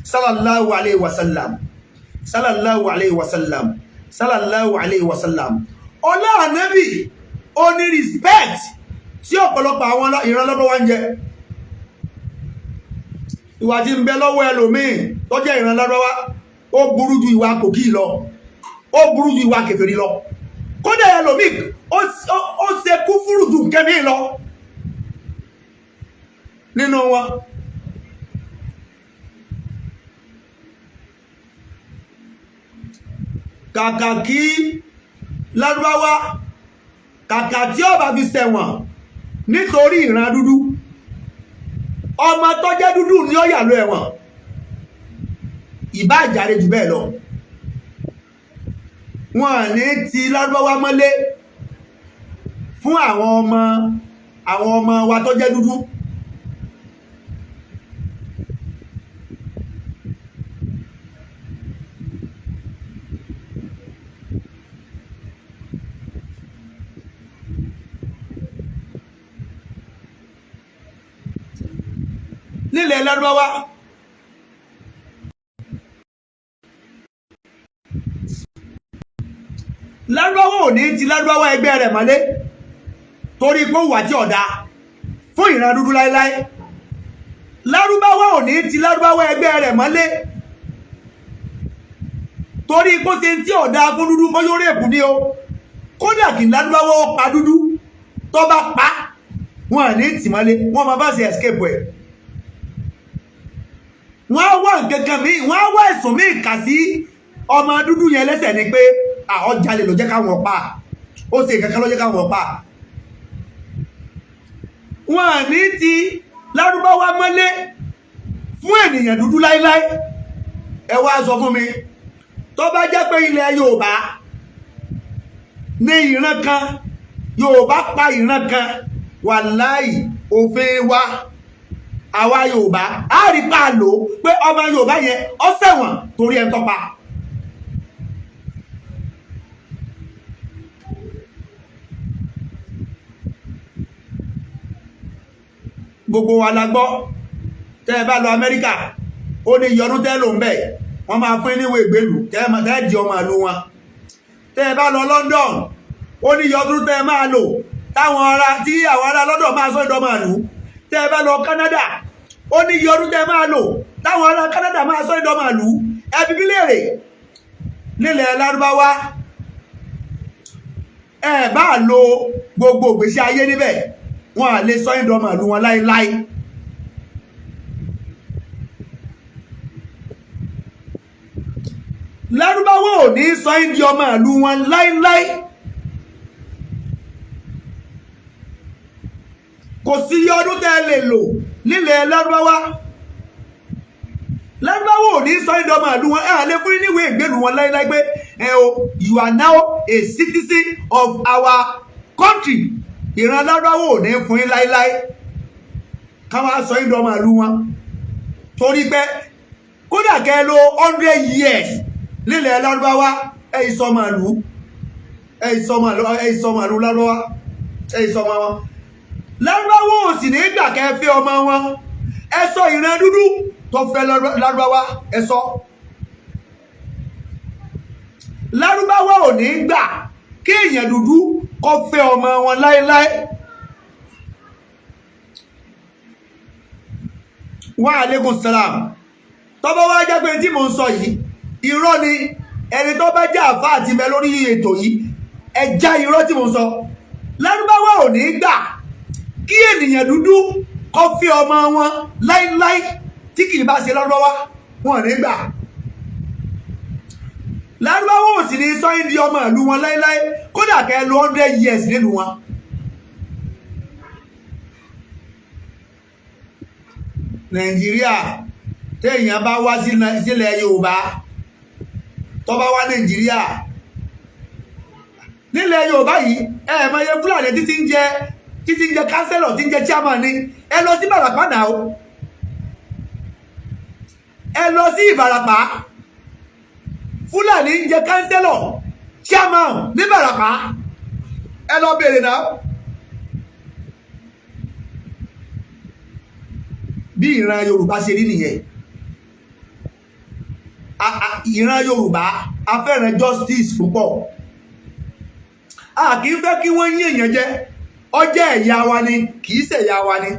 sallallahu alayhi wa sallam, sallallahu alayhi wa sallam, sallallahu alayhi wa sallam, ọlá ànábì ó ní respect tí ọ̀pọ̀lọpọ̀ àwọn ìran lọ́dọ̀ ń jẹ. Ìwà tí ń bẹ lọ́wọ́ ẹlòmíì tó jẹ́ ìran lọ́dọ̀ ó burú ju ìwà kòkí lọ, ó burú ju ìwà kèfèrí lọ. Kódà ẹlòmíì ó ṣe kúfúrú ju nǹkan mi lọ nínú wọn. Kàkà kí Lárúbáwá, kàkà tí ó bá fi ṣẹ̀wọ̀n nítorí ìran dúdú, ọmọ tó jẹ́ dúdú ní ó yà lọ ẹ̀wọ̀n, ìbá ìjàre jù bẹ́ẹ̀ lọ. Wọn ní ti Lárúbáwá mọ́lé fún àwọn ọmọ wa tó jẹ́ dúdú. Nílẹ̀ Lárúbáwá, Lárúbáwá ò ní ti Lárúbáwá ẹgbẹ́ rẹ̀ mọ́lé torí pé ó wà tí ọ̀dà fún ìran dúdú láéláé. Lárúbáwá ò ní ti Lárúbáwá ẹgbẹ́ rẹ̀ mọ́lé torí pé ó ṣe tí ọ̀dà fún dúdú, bóyá ó rape ní o. Kódà kí Lárúbáwá ó pa dúdú, tó bá pa, wọn à ní tì mọ́lé. Wọ́n máa bá ṣe escape ẹ̀. Wọ́n á wá nǹkan kan míì, wọ́n á wá ẹ̀sùn míì kà sí ọmọ dúdú yẹn lẹ́sẹ̀ ni pé àwọn jalè ló jẹ́ káwọn pa, ó ṣe nǹkan kan ló jẹ́ káwọn pa. Wọn à ní ti Lárúbáwá mọ́lé fún ènìyàn dúdú láíláí. Ẹ wá sọ fún mi, tó bá jẹ́ pé ilẹ̀ Yorùbá ní ìran kan, Yorùbá pa ìran kan, wàláì, òfin wa, àwa Yorùbá á rí pa lò pé ọmọ Yorùbá yẹn ó ṣẹ̀wọ̀n torí ẹ̀ ń tọ́pa. Gbogbo wa la gbọ́. Tẹ́ ẹ bá lọ Amẹ́ríkà, ó ní yọdún tẹ́ lò ń bẹ̀, wọ́n máa fún níwèé ìgbélú, tẹ́ ẹ di ọmọ ìlú wọn. Tẹ́ ẹ bá lọ London, ó ní yọdún tẹ́ ẹ máa lò táwọn ará tí àwọn ará London máa sọ ìdọ́mọ ìlú. Tẹ́ ẹ bá lọ Canada, ó ní yọdún tẹ́ ẹ máa lò táwọn ará Canada máa sọ ìdọ́mọ ìlú. Ẹ bi mí léèrè, nílẹ̀ Lárúbáwá, ẹ bá lo gbogbo ìgbésí ayé níbẹ̀, wọn à lè sọ ìdọ́mọ ìlú wọn láéláé. Lárúbáwá ò ní sọ ẹ́ di ọmọ ìlú wọn láéláé. Kò sí iye ọdún tẹ́ ẹ lè lò nílẹ̀ Lárúbáwá, Lárúbáwá ò ní sọ ẹ́ di ọmọ ìlú wọn. Ẹ à lè fún yín níwèé ìgbélú wọn láéláé pé ẹ o, you are now a citizen of our country. Ìran Lárúbáwá ò ní fún yín láéláé ká wá sọ yín di ọmọ ìlú wọn, torí pé kódà kẹ́ ẹ lò 100 years nílẹ̀ Lárúbáwá, ẹ ìsọmọ ìlú, ẹ ìsọmọ ìlú, ẹ ìsọmọ ìlú Lárúbáwá, ẹ ìsọmọ wọn. Lárúbáwá ò sì ní gbà kẹ́ ẹ fẹ́ ọmọ wọn. Ẹ sọ ìran dúdú tó fẹ́ Lárúbáwá, ẹ sọ. Lárúbáwá ò ní gbà kí èèyàn dúdú kó fẹ́ ọmọ wọn láéláé. Wa aleykum salam. Tọ́bọ́ wá jẹ́ pé tí mò ń sọ yìí irọ́ ni, ẹni tó bá jẹ́ àfáà àti mẹ lórí ètò yìí, ẹ já irọ́ tí mò ń sọ. Lárúbáwá ò ní gbà kí ènìyàn dúdú kó fẹ́ ọmọ wọn láíláí tí kì í bá ṣe Lárúbáwá. Wọn ò ní gbà. Lárúbáwá ò sì ní sọ yín di ọmọ ìlú wọn láíláí, kódà kẹ́ ẹ lò 100 years nílùú wọn. Nàìjíríà, téèyàn bá wá sílẹ̀ Yorùbá, tó bá wá Nàìjíríà, nílẹ̀ Yorùbá yìí, ẹ mọ iye Fúlàní títí ń jẹ councillor, tí ń jẹ chairman ni. Ẹ lọ sí Ìbàràpá náà o, ẹ lọ sí Ìbàràpá. Fúlàní ń jẹ councillor, chairman ní Ìbàràpá. Ẹ lọ bèèrè náà. Bí ìran Yorùbá ṣe rí nìyẹn. Ìran Yorùbá, a fẹ́ràn justice púpọ̀. A kì í fẹ́ kí wọ́n yín èèyàn jẹ. Ọjọ́ ẹ̀yà wa ni, kì í ṣẹ̀yà wa ni.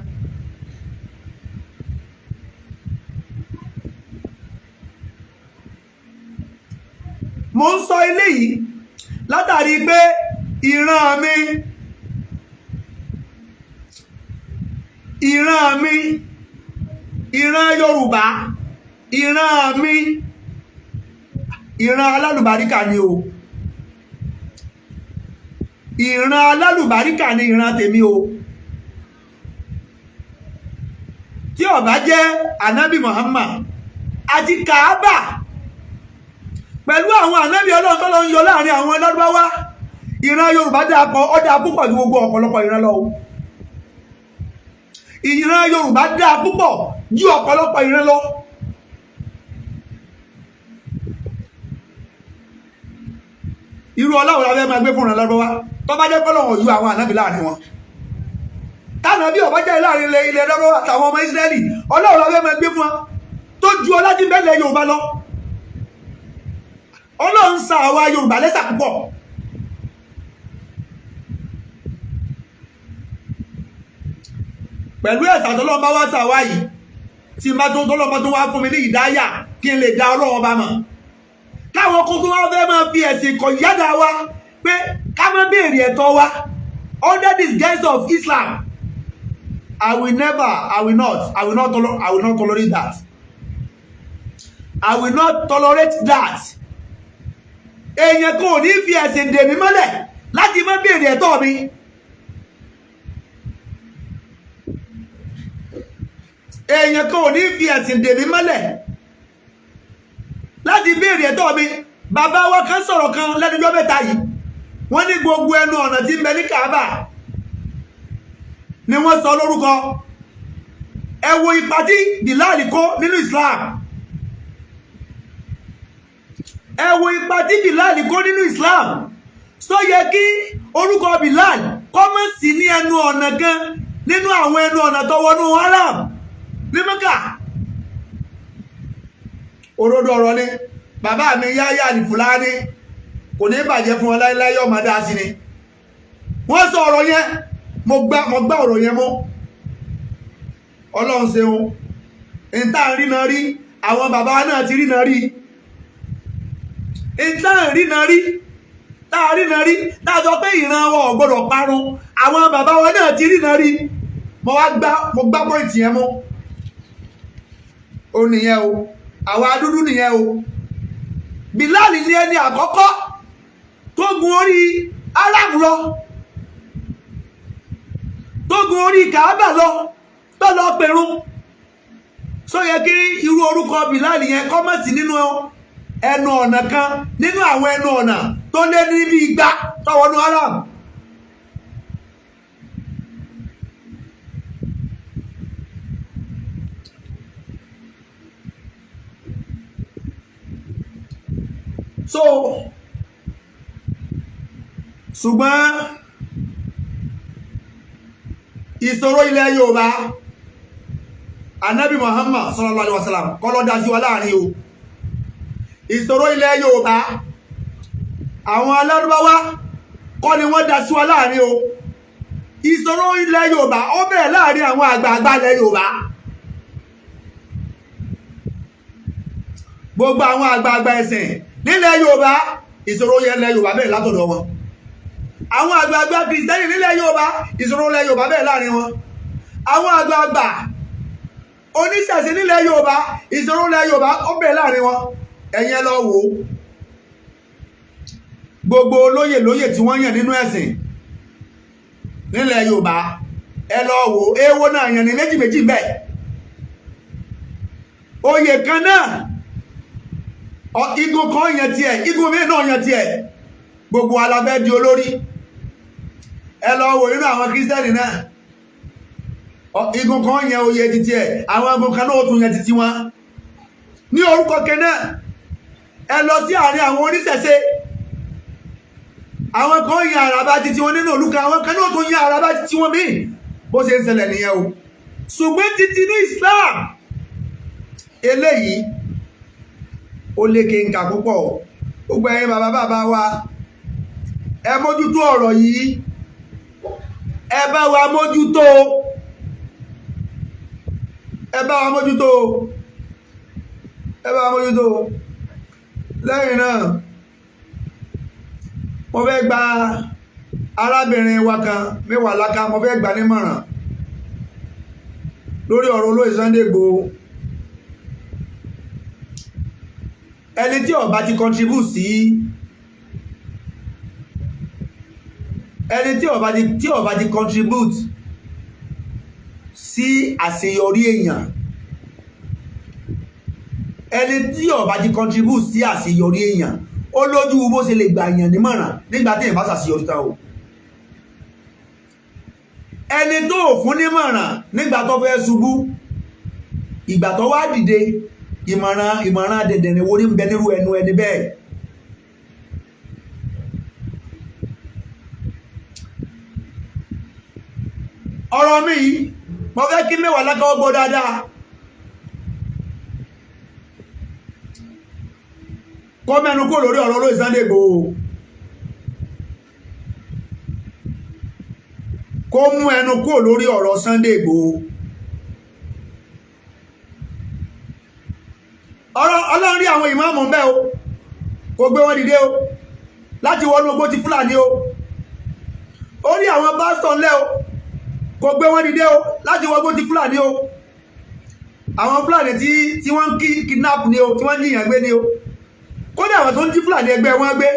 Mo ń sọ eléyìí látàrí pé Ìran mi, ìran mi, ìran Yorùbá, ìran mi, ìran alálùbáríkà ni o. Ìran alálùbáríkà ni ìran tèmi o. Tí ó bá jẹ́ Ànábì Muhammad àti Kaaba pẹ̀lú àwọn ànábì Ọlọ́run tó lọ ń yọ láàrin àwọn Lárúbáwá, ìran Yorùbá dáa pọ̀, ó dáa púpọ̀ ju gbogbo ọ̀pọ̀lọpọ̀ ìran lọ o. Ìran Yorùbá dáa púpọ̀ ju ọ̀pọ̀lọpọ̀ ìran lọ. Irú Ọlọ́run la fẹ́ máa gbé fún ìran Lárúbáwá tó bá jẹ́ kọ́lọ́run yọ àwọn ànábì láàrin wọn? Tánàbí ọ̀bá jẹ́ láàrin ilẹ̀ Lárúbáwá àtàwọn ọmọ Ísírẹ́lì, Ọlọ́run la fẹ́ máa gbé fún wọn tó ju ọlá tí ń bẹ nílẹ̀ Yorùbá lọ? Ọlọ́run sa àwa Yorùbá lẹ́sà púpọ̀. Pẹ̀lú ẹ̀sà tọ́lọ́run bá wá sàwá yìí, tí má tó tọ́lọ́run bá tó wá fún mi ní ìdáyà kí n lè dá Ọlọ́run bá mọ̀, káwọn kó tó wá fẹ́ máa fi ẹ̀sìn kọ̀ yádà wa pé ká má béèrè ẹ̀tọ́ wa under this guise of Islam, I will never, I will not, I will not, I will not tolerate that. I will not tolerate that. Èèyàn kan ò ní fi ẹ̀sìn dè mí mọ́lẹ̀ láti má béèrè ẹ̀tọ́ mi. Èèyàn kan ò ní fi ẹ̀sìn dè mí mọ́lẹ̀ láti béèrè ẹ̀tọ́ mi. Bàbá wa kan sọ̀rọ̀ kan lẹ́nujọ́ mẹ́ta yìí. Wọ́n ní gbogbo ẹnu ọ̀nà tí ń bẹ ní Kaaba ni wọ́n sọ lórúkọ. Ẹ wo ipa tí Bilal kó nínú Islam. Ẹ wo ipa tí Bilal kó nínú Islam. Sọ yẹ kí orúkọ Bilal kó má sí ní ẹnu ọ̀nà kan nínú àwọn ẹnu ọ̀nà tó wọnú Haram ní Mẹ́kà? Òdodo ọ̀rọ̀ ni. Bàbá mi Yáyà ní Fúlàní, kò ní bàjẹ́ fún ọ láíláí, ọmọ dá sí ni. Wọ́n sọ ọ̀rọ̀ yẹn, mo gbá ọ̀rọ̀ yẹn mú. Ọlọ́run ṣeun, ìta rí náà rí, àwọn bàbá náà ti rí náà rí. Ìta rí náà rí, tá a rí náà rí, tá a sọ pé ìran wọn ò gbọdọ̀ parun, àwọn bàbá wa náà ti rí náà rí. Mo wá gbá, mo gbá point yẹn mú. Ó nìyẹn o, àwa dúdú nìyẹn o. Bilal ní ẹni àkọ́kọ́ tó gun orí Arab lọ, tó gun orí Kaaba lọ, tó lọ pèrún. Só yẹ kí irú orúkọ Bilal yẹn kó má sí nínú ẹnu ọ̀nà kan nínú àwọn ẹnu ọ̀nà tó lé ní bí 200 tó wọnú Haram? So ṣùgbọ́n ìṣòro ilẹ̀ Yorùbá, Anabi Muhammad sallallahu alaihi wasallam kọ́ ló dá sí wa láàrin o. Ìṣòro ilẹ̀ Yorùbá, àwọn alárúbáwá kọ́ ni wọ́n dá sí wa láàrin o. Ìṣòro ilẹ̀ Yorùbá, ó bẹ̀rẹ̀ láàrin àwọn àgbààgbà ilẹ̀ Yorùbá. Gbogbo àwọn àgbààgbà ẹ̀sìn nílẹ̀ Yorùbá, ìṣòro ilẹ̀ Yorùbá bẹ̀rẹ̀ látọ̀dọ̀ wọn. Àwọn àgbààgbà Kìrìsìtẹ́nì nílẹ̀ Yorùbá, ìṣòro ilẹ̀ Yorùbá bẹ̀rẹ̀ láàrin wọn. Àwọn àgbààgbà oníṣẹ̀ṣe nílẹ̀ Yorùbá, ìṣòro ilẹ̀ Yorùbá, ó bẹ̀rẹ̀ láàrin wọn. Ẹ̀yin ẹ lọ wò ó, gbogbo olóyè lóyè tí wọ́n yàn nínú ẹ̀sìn nílẹ̀ Yorùbá, ẹ lọ wò ó, èèwọ̀ náà yàn ní méjì méjì bẹ́ẹ̀. Oyè kan náà, igun kan yàn tiẹ̀, igun míì náà yàn tiẹ̀. Gbogbo la fẹ́ di olórí. Ẹ lọ wò nínú àwọn Kírísítẹ́nì náà, igun kan yàn oyè titi ẹ̀, àwọn igun kan náà ó tún yàn titi wọn ní orúkọ kan náà. Ẹ lọ sí àárín àwọn oníṣẹ̀ṣe, àwọn kan yan àràbà titi wọn nínú òlúkà, àwọn kan náà tún yan àràbà titi wọn míì. Bó ṣe ń ṣẹlẹ̀ nìyẹn o. Ṣùgbọ́n títí ní Islam eléyìí, ó lékè ń kà púpọ̀. Gbogbo ẹ̀yin bàbá bàbá wa, ẹ mójútó ọ̀rọ̀ yìí, ẹ bá wa mójútó, ẹ bá wa mójútó, ẹ bá wa mójútó. Lẹ́yìn náà, mo fẹ́ gba Arábìnrin wa kan mẹ́wàá láká, mo fẹ́ gbà nímọ̀ràn lórí ọ̀rọ̀ olóyè Sunday Igboho. Ẹni tí ó bá ti contribute sí, ẹni tí ó bá ti contribute sí àṣeyọrí èèyàn, ẹni tí ó bá ti contribute sí àṣeyọrí èèyàn, ó lójú bó ṣe lè gbà èèyàn nímọ̀ràn nígbà tí èèyàn bá ṣàṣeyọrí tán o. Ẹni tó fún nímọ̀ràn nígbà tó fẹ́ ṣubú, ìgbà tó wá dìde, ìmọ̀ràn dẹ̀dẹ̀rẹ̀ wo ní ń bẹ nírú ẹnu ẹni bẹ́ẹ̀? Ọ̀rọ̀ mi yìí, mo fẹ́ kí mẹ́wàá lákàwọ́ gbọ́ dáadáa. Kọ́ mẹ́nu kó lórí ọ̀rọ̀ olóyè Sunday Igboho, kó mú ẹnu kó lórí ọ̀rọ̀ Sunday Igboho. Ọ̀rọ̀ Ọlọ́run rí àwọn ìmáàmù ń bẹ o, kò gbé wọn dìde o láti wọnú ogbó ti Fúlàní o. Ó rí àwọn pásítọ̀ ńlẹ̀ o, kò gbé wọn dìde o láti wọgbó ti Fúlàní o. Àwọn Fúlàní tí wọ́n ń kidnap ni o, tí wọ́n ń jìyàn gbé ni o. Kódà àwọn tó ń jí Fúlàní ẹgbẹ́ wọn gbé.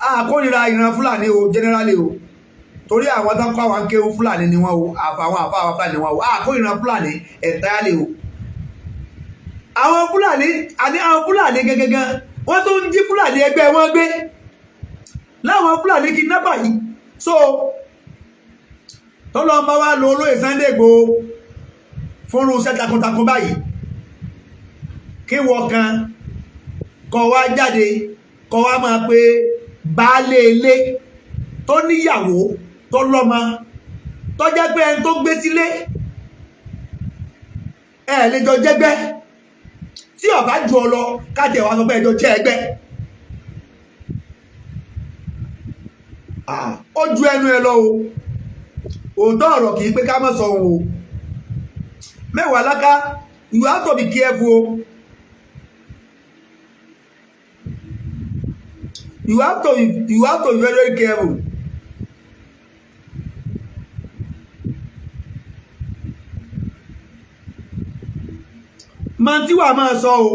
Àkórira ìran Fúlàní o generally o, torí àwọn tó ń kọ́ àwọn kéwú Fúlàní ni wọ́n o, àfàwọn àfàwọn Fúlàní ni wọ́n o. Àkórira Fúlàní entirely o. Àwọn Fúlàní àní, àwọn Fúlàní gẹ́gẹ́gẹ́, wọ́n tó ń jí Fúlàní ẹgbẹ́ wọn gbé láwọn Fúlàní kidnapper yìí. So tọ́lọ́ bá wá lo olóyè Sunday Igboho fúnrú iṣẹ́ takuntakun báyìí, kí wọ́n kan kọ́ wá jáde, kọ́ wá máa pe baálé ilé tó níyàwó, tó lọ́mọ, tó jẹ́ pé ẹni tó gbé sílé ẹ̀ lè jọ jẹ́gbẹ́, tí ó bá jù ọ lọ, kájẹ̀ wá sọ pé ẹjọ́ jẹ́ ẹgbẹ́, ó ju ẹnu ẹ lọ o. Òótọ́ ọ̀rọ̀ kìí pé ká má sọ ohun o. Mẹ́wàá láká, you have to be careful o. You have to be very, very careful. Máa tí wàá máa sọ o.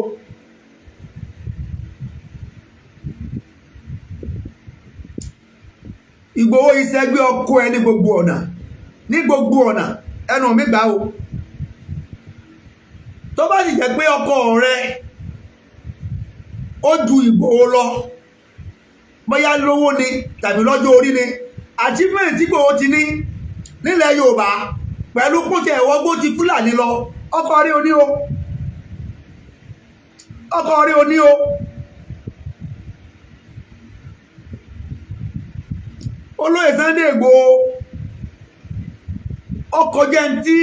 Ìgbòho ìṣẹ́gbẹ́ ọkọ ẹ ní gbogbo ọ̀nà, ní gbogbo ọ̀nà, ẹnu mi gbà o. Tó bá sì jẹ́ pé ọkọ rẹ ó ju Ìgbòho lọ, bóyá lówó ni tàbí lọ́jọ́ orí ni, achievement tí Ìgbòho ti ní nílẹ̀ Yorùbá pẹ̀lú kóńtẹ̀ ẹ̀wọ́gbó ti Fúlàní lọ, ọkọ rí oní o, ọkọ rí oní o. Olóyè Sunday Igboho, ọkọ̀ jẹ́ ń tí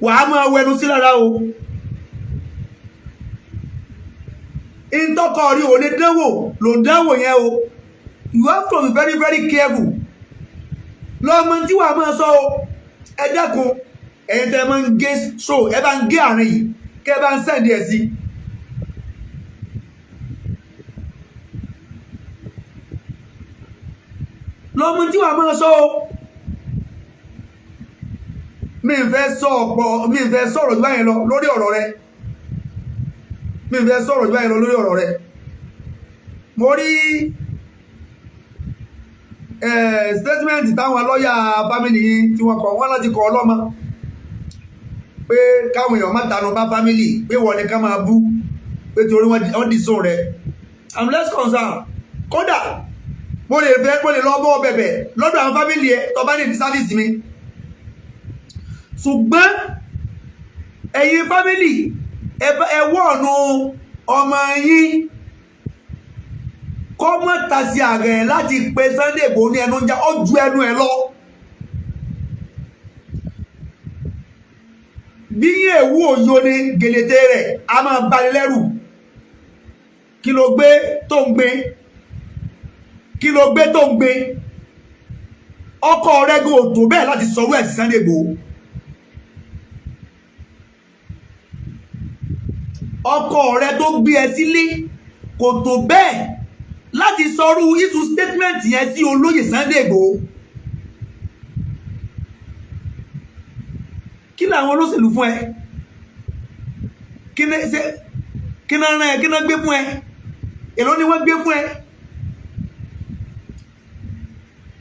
wàá máa wẹnu sí lára o. Ìtọ́kọ̀ rí ò lè dánwò ló ń dánwò yẹn o. You have to be very, very careful lọ́mọ tí wàá máa sọ o. Ẹ dákun, ẹ̀yin tẹ́ máa ń gé so, ẹ bá ń gé àárín yìí, kẹ́ ẹ bá ń send ẹ̀ sí. Lọ́mọ tí wàá máa sọ o. Mi ń fẹ́ sọ ọ̀pọ̀, mi ń fẹ́ sọ̀rọ̀ jù báyẹn lọ lórí ọ̀rọ̀ rẹ. Mi ń fẹ́ sọ̀rọ̀ jù báyẹn lọ lórí ọ̀rọ̀ rẹ. Mo rí statement táwọn lọ́ọ̀yà family yìí tí wọ́n kọ, wọ́n láti kọ ọlọ́mọ pé káwọn èèyàn má tanu bá family, pé wọ́n ní ká máa bú, pé torí wọ́n dì sóun rẹ̀. I'm less concerned. Kódà mo lè fẹ́, mo lè lọ bọ́ bẹ̀bẹ̀ lọ́dọ̀ àwọn family ẹ̀ tó bá ní di service mi. Ṣùgbọ́n ẹ̀yin family, ẹ wọ́ọ̀nù ọmọ yín kọ́ mọ́ tàṣí ààrẹ láti pe Sunday Igboho ní ẹnu ń já, ó ju ẹnu ẹ lọ. Bí èwú òyo ni gèlètè rẹ̀ a máa bani lẹ́rù. Kí ló gbé tó ń gbé? Kí ló gbé tó ń gbé? Ọkọ rẹ̀ gò tó bẹ́ẹ̀ láti sọ̀rọ̀ ẹ̀ sí Sunday Igboho. Ọkọ rẹ̀ tó gbé ẹ sílé kò tó bẹ́ẹ̀. Láti sọrú issue statement yẹn sí olóyè Sunday Igboho, kí làwọn olóṣèlú fún ẹ? Kí ní ṣe? Kí náà rán ẹ? Kí náà gbé fún ẹ? Èló ni wọ́n gbé fún ẹ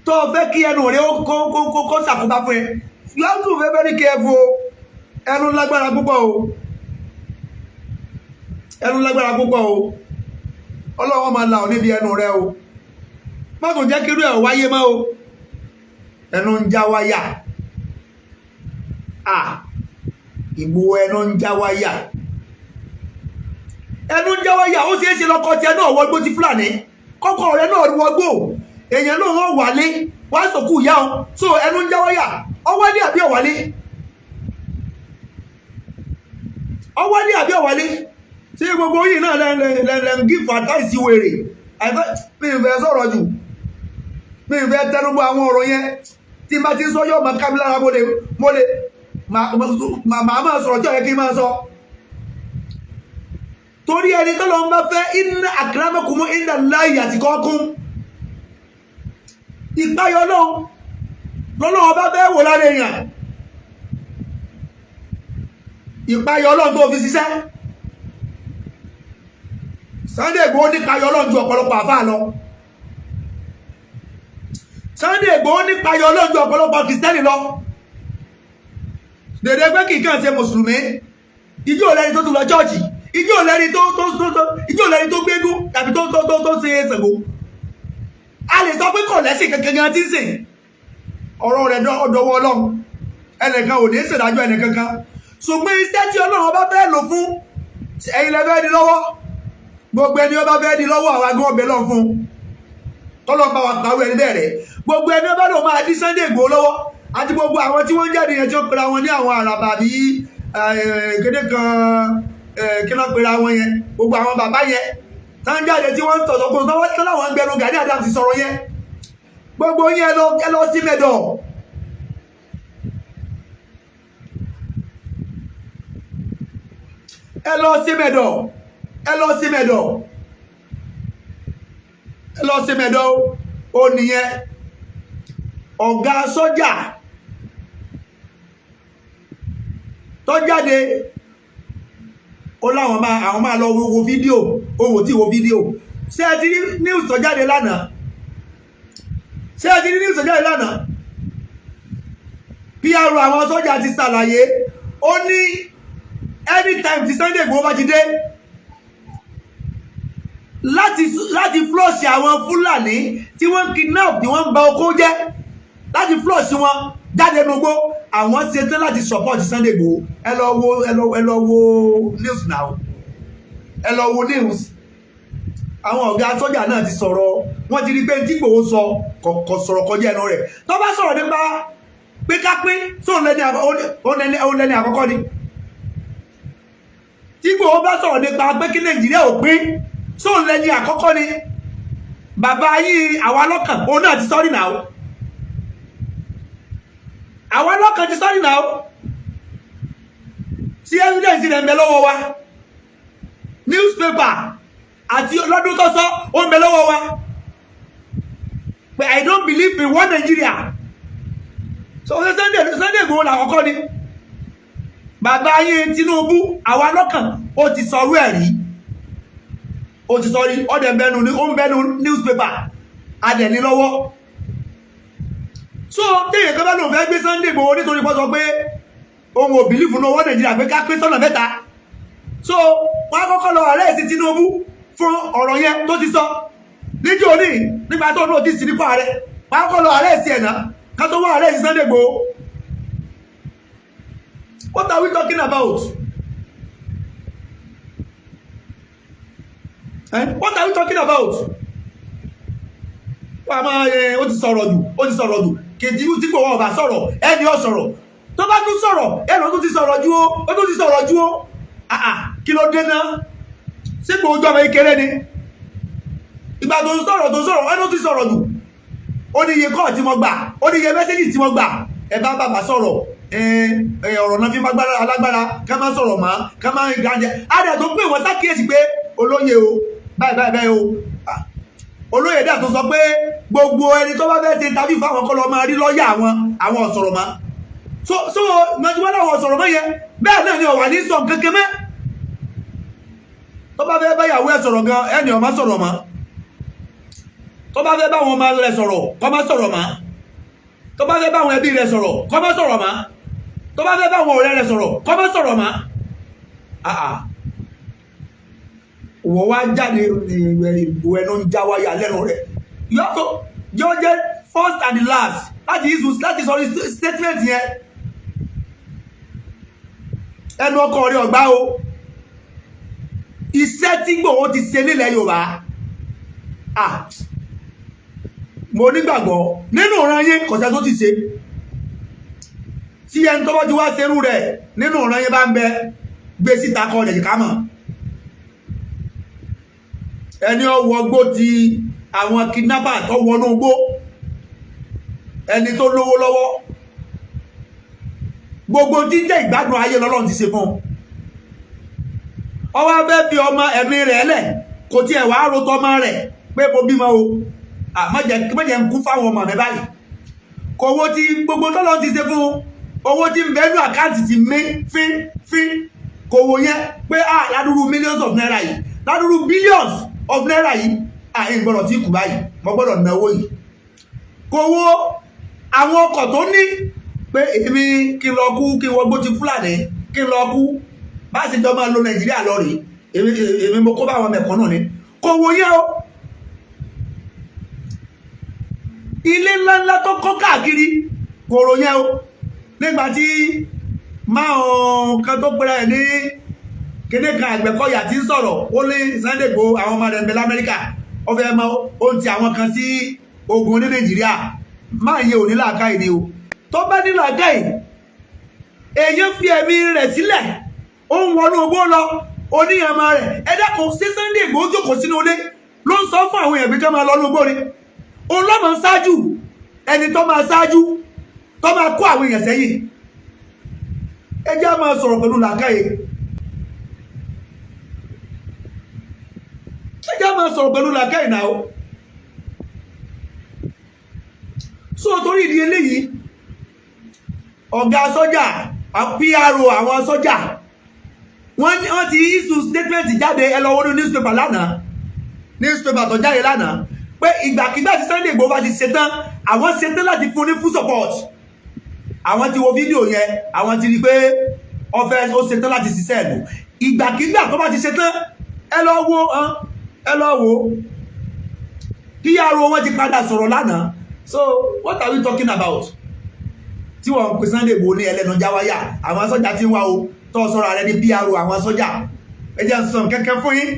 tó o fẹ́ kí ẹnu rẹ ó kó ṣàkóbá fún ẹ? You have to be very careful o. Ẹnu lágbára púpọ̀ o, ẹnu lágbára púpọ̀ o. Ọlọ́wọ́ máa la ọ̀ níbi ẹnu rẹ o. Má tún jẹ́ kí irú ẹ̀ wáyé mọ́ o. Ẹnu ń já wáyà à Ìgbòho, ẹnu ń já wáyà, ẹnu ń já wáyà. Ó ṣeé ṣe lọ́kọ tiẹ̀ náà wọgbó ti Fúlàní, kọ́kọ́ rẹ náà wọgbó èèyàn ló ń wálé wá sòkú ìyá o. So ẹnu ń já wáyà. Ọwálé àbí ọ̀wálé? Ọwálé àbí ọ̀wálé? Ṣé gbogbo yìí náà lẹ́ ń give advice wèrè? Mi ì fẹ́ sọ̀rọ̀ jù, mi ì fẹ́ tẹnubọ àwọn ọ̀rọ̀ yẹn. Tí n bá ti ń sọ, yóò máa ká mi lára. Mo lè màá máa sọ̀rọ̀ tí ó yẹ kí n máa sọ, torí ẹni tó lọ ń bá fẹ́, inna akramakum inda Allahi atqakum. Ìpáyọ náà lọ́lọ́wọ́ bá fẹ́ wò lára èèyàn, ìpáyọ Ọlọ́run tó fi ṣiṣẹ́. Sunday Igboho nípayọ Ọlọ́run ju ọ̀pọ̀lọpọ̀ àfáà lọ. Sunday Igboho nípayọ Ọlọ́run ju ọ̀pọ̀lọpọ̀ kìrìsìtẹ́nì lọ. Dèdè pé kì í kàn ṣe mùsùlùmí. Ijó lẹni tó tún lọ chọ́ọ̀chì, ijó lẹni tó ijó lẹni tó gbégún tàbí tó ṣe Ṣàngó. A lè sọ pé kò lẹ́sìn kankan gan tí ń sìn. Ọ̀rọ̀ rẹ̀ ọ̀dọ̀wọ́ Ọlọ́run. Ẹnìkan ò ní ṣèdájọ́ ẹnìkankan, ṣùgbọ́n iṣẹ́ tí Ọlọ́run bá fẹ́ lò fún ẹ̀yin lẹ fẹ́ di lọ́wọ́. Gbogbo ẹni ọba fẹ́ di lọ́wọ́, àwọn agbọ́n ọbẹ̀ lọ́n fún kọ́lọ́ bá wa pàwọ́ ẹni bẹ́ẹ̀ rẹ̀. Gbogbo ẹni ọba lòun máa dí Sunday Igboho lọ́wọ́, àti gbogbo àwọn tí wọ́n ń jáde yẹn, tí wọ́n pera wọn ní àwọn àràbà bí kéde kan, kí wọ́n pera wọn yẹn, gbogbo àwọn bàbá yẹn tá ń jáde, tí wọ́n ń tọ̀tọ̀ kó tán láwọn ń gbẹnu Gani Adams ti sọ̀rọ̀ yẹn, gbogbo yẹn ẹ lọ sí mẹ́dọ̀. Ẹ lọ sí mẹ́dọ̀, ẹ lọ sí mẹ́dọ̀, ẹ lọ sí mẹ́dọ̀. Ó nìyẹn. Ọ̀gá sọ́jà tó jáde, ó láwọn máa àwọn máa lọ wo fídíò. Owó tí wo fídíò. Ṣé ẹ ti rí news tó jáde lánàá? Ṣé ẹ ti rí news tó jáde lánàá? PR àwọn sọ́jà ti ṣàlàyé. Ó ní anytime tí Sunday Igboho bá ti dé láti flush àwọn Fúlàní tí wọ́n kidnap, tí wọ́n ń ba oko jẹ́, láti flush wọn jáde nugbó, àwọn ṣetán láti support Sunday Igboho. Ẹ lọ wo news now, ẹ lọ wo news. Àwọn ọ̀gá sọ́jà náà ti sọ̀rọ̀. Wọ́n ti rí pé tí Igboho sọ kò sọ̀rọ̀ kọjá ẹnu rẹ̀. Tó bá sọ̀rọ̀ nípa pé ká pín sóun lẹ́ni àkọ́kọ́ ni. Tí Igboho bá sọ̀rọ̀ nípa pé kí Nàìjíríà ò pín, sóun lẹ́ni àkọ́kọ́ ni. Bàbá yìí, àwa lọ́kàn, òun náà ti sọ́rí náà. Àwa lọ́kàn ti sọ́rí náà tí evidence rẹ̀ ń bẹ lọ́wọ́ wa, newspaper àti lọ́dún tó sọ, ó ń bẹ lọ́wọ́ wa pé I don't believe in one Nigeria. So Sunday Igboho làkọ́kọ́ ni. Bàbá yín Tinubu, àwa lọ́kàn, ó ti sọrú ẹ̀ rí, ó ti sọ rí. Ọdẹ bẹnu ní, ó ń bẹnu newspaper adẹ̀ní lọ́wọ́. So téèyàn kan bá lóun fẹ́ gbé Sunday Igboho nítorí pọ́ sọ pé ohun ò believe ní owó Nàìjíríà, pé ká pín sọ́nà mẹ́ta, so wọ́n á kọ́kọ́ lọ arrest Tinubu fún ọ̀rọ̀ yẹn tó ti sọ níjó ní nígbà tó náà ti sì nípò ààrẹ. Wọ́n á kọ́kọ́ lọ arrest ẹ̀ náà ká tó wá arrest Sunday Igboho. What are we talking about? Eh? What are we talking about? Wọ́n a máa ẹ, ó ti sọ̀rọ̀ jù, ó ti sọ̀rọ̀ jù. Kejì tí kò wọ́n ọba sọ̀rọ̀, ẹni ó sọ̀rọ̀, tó bá tún sọ̀rọ̀, ẹni ó tún ti sọ̀rọ̀ jù, ó tún ti sọ̀rọ̀ jù ó. Àà, kí ló dé náà? Ṣé kò ojú ọmọ ìkéré ni? Ìgbà tó ń sọ̀rọ̀, tó ń sọ̀rọ̀, ẹni ó ti sọ̀rọ̀ jù. Ó ní iye call tí mo gbà, ó ní iye message tí mo gbà. Ẹ bá bàbá sọ̀rọ̀, ọ̀rọ̀ náà fi má gbára alágbára ká má sọ̀rọ̀ mọ́, ká má gànjẹ́. Á dẹ̀ tó pé wọ́n sákìyèsí pé olóye o, báyìí báyìí báyìí o. Olóyè dà tó sọ pé gbogbo ẹni tó bá fẹ́ ṣe interview fáwọn kọ́ lọ máa rí lọ́ọ̀yà àwọn. Àwọn ọ̀sọ̀rọ̀ mọ́. So nàti wọ́n láwọn ọ̀sọ̀rọ̀ mọ́ yẹn, bẹ́ẹ̀ náà ni ọ̀wà ní sọ kankan mẹ́. Tó bá fẹ́ báyàwó ẹ̀ sọ̀rọ̀ gan, ẹni ó má sọ̀rọ̀ mọ́. Tó bá fẹ́ báwọn ọmọ rẹ̀ sọ̀rọ̀, kó má sọ̀rọ̀ mọ́. Tó bá fẹ́ báwọn ẹbí rẹ̀ sọ̀rọ̀, kó má sọ̀rọ̀ mọ́. Tó bá fẹ́ báwọn ọ̀rẹ́ rẹ̀ sọ̀rọ̀, kó má sọ̀rọ̀ mọ́. Ah, wọ́n wá jáde, ìbò ẹnu ń já wáyà lẹ́nu rẹ̀. Yọ́tọ̀ yóò jẹ́ first and the last láti issue, láti sọ statement yẹn. Ẹnu ọkọ rẹ̀ ọ̀gbá o. Iṣẹ́ tí Ìgbòho ti ṣe nílẹ̀ Yorùbá, ah, mo nígbàgbọ́ nínú ìran yín kọ̀ṣẹ́ tó ti ṣe. Tí ẹni tó bá ti wá ṣerú rẹ̀ nínú ìran yín bá ń bẹ, gbé síta kọ́ ọ̀dẹ̀ ká mọ̀. Ẹni ọwọ́ gbó ti àwọn kidnapper tó wọnú gbó, ẹni tó lówó lọ́wọ́, gbogbo tí ń jẹ́ ìgbádùn ayé lọ́lọ́run ti ṣe fún un, ọwọ́ fẹ́ fi ọmọ ẹ̀mí rẹ̀ lẹ̀, kò tiẹ̀ wá ro tọmọ rẹ̀ pé mo bímọ o, má jẹ́ ń kú fáwọn ọmọ mi báyìí. Kò wo ti gbogbo tọ́lọ́ ti ṣe fún un, owó tí ń bẹ́nu account ti mí fín fín, kò wò yẹn pé ah, ládùúrú millions of naira yìí, ládùúrú billions of naira yìí, ah, ń gbọ́dọ̀ tí kù báyìí, mo gbọ́dọ̀ náwó yìí. Kò wo àwọn ọkọ̀ tó ní pé èmi kí n lọ kú, kí n wọgbó ti Fúlàní, kí n lọ kú, bá sì jọ máa lo Nàìjíríà lọ rèé, èmi mo kó bá àwọn mẹ̀kúnnù ni. Kò wò yẹn o. Ilé ńláńlá tó kọ́ káàkiri, kò rò yẹn o. Nígbà tí máa kan tó pẹ́rẹ́ ẹ̀ ní kéde kan, Àgbẹ̀kọ̀yà tí ń sọ̀rọ̀, ó ní Sunday Igboho, àwọn ọmọ rẹ̀ ń bẹ l'Amẹ́ríkà, ó fẹ́ mọ ohun tí àwọn kan sí ogun ní Nàìjíríà. Máa yẹ òní làákàyè ni o. Tó bá ní làákàyè, èèyàn fi ẹ̀mí rẹ̀ sílẹ̀, ó ń wọnú ogbó lọ, oníyàmọ rẹ̀. Ẹ dákun, sí Sunday Igboho jókòó sínú ilé ló ń sọ fún àwọn èèyàn pé ká máa lọ ní ogbó ni? Òun ló máa ń ṣáájú, ẹni tó máa ṣáájú, tó máa kó àwọn èèyàn sẹ́yìn. Ẹ jẹ́ á máa sọ̀rọ̀ pẹ̀lú làákàyè. Ẹ jẹ́ á máa sọ̀rọ̀ pẹ̀lú làákàyè náà o. So torí ìdí eléyìí, ọ̀gá sọ́jà, PRO àwọn sọ́jà, wọ́n ti issue statement jáde. Ẹ lọ wọnú newspaper lánàá, newspaper tó jáde lánàá, pé ìgbàkigbà tí Sunday Igboho bá ti ṣetán, àwọn ṣetán láti fún ní full support. Àwọn ti wo fídíò yẹn, àwọn ti rí pé ọfẹ ó ṣetán láti ṣiṣẹ́ ìlú. Ìgbàkigbà tó bá ti ṣetán, ẹ lọ wo, ẹ lọ wo PRO wọn ti padà sọ̀rọ̀ lánàá. So what are we talking about tí wọ́n ń pe Sunday Igboho ní ẹlẹ́nu jáwáyà? Àwọn sọ́jà tí ń wá o, tó sọ̀rọ̀ rẹ ní PRO àwọn sọ́jà. Ẹ jẹ́ n sọ kẹ́kẹ́ fún yín.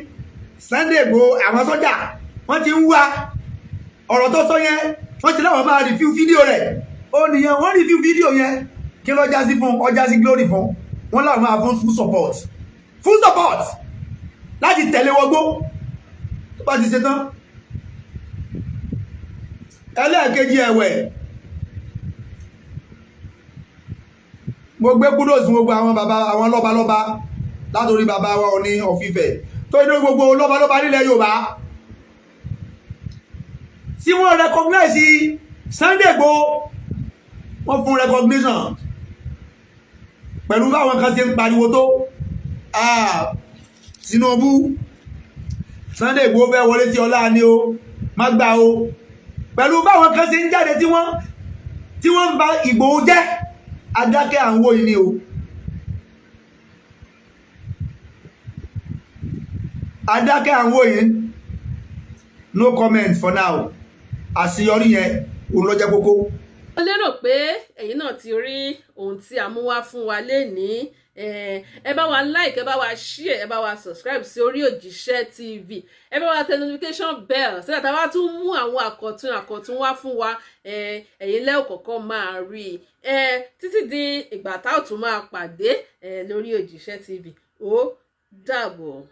Sunday Igboho, àwọn sọ́jà wọ́n ti ń wá. Ọ̀rọ̀ tó sọ yẹn, wọ́n ti láwọn máa review fídíò rẹ̀. Ó nìyẹn, wọ́n review fídíò yẹn. Kí ló já sí fún? Ọjà sí glory fún wọ́n láwọn máa fún full support, full support láti tẹ̀lé wọgbó tó bá ti ṣe tán. Ẹlẹ́ẹ̀kejì ẹ̀wẹ̀, mo gbé kudos gbogbo àwọn bàbá, àwọn lọ́balọ́ba, látòrí bàbá wa Ọọ̀ni of Ifẹ̀ tó inú gbogbo lọ́balọ́ba nílẹ̀ Yorùbá tí wọ́n recognize Sunday Igboho. Wọ́n fún recognition pẹ̀lú báwọn kan ṣe ń pariwo tó, ah, Tinubu, Sunday Igboho fẹ́ wọlé tí ọlá ni o, má gbà o. Pẹ̀lú báwọn kan ṣe ń jáde tí wọ́n ń ba Ìgbòho jẹ́, adákẹ́ à ń wò yìí ni o. Adákẹ́ à ń wò yìí. No comment for now. Àṣeyọrí yẹn òun ló jẹ́ kókó. Mo lérò pé ẹ̀yin náà ti rí ohun tí a mú wá fún wa lénìí. Ẹ bá wa like, ẹ bá wa share, ẹ bá wa subscribe sí orí Òjíṣẹ́ TV. Ẹ bá wa tẹ notification bell sílẹ̀, tá a bá tún mú àwọn àkọ̀tun àkọ̀tun wá fún wa, ẹ̀yin lẹ́ẹ̀ kọ̀ọ̀kan máa rí i. Títí di ìgbà tá ò tún máa pàdé lórí Òjíṣẹ́ TV, ó dàbọ̀.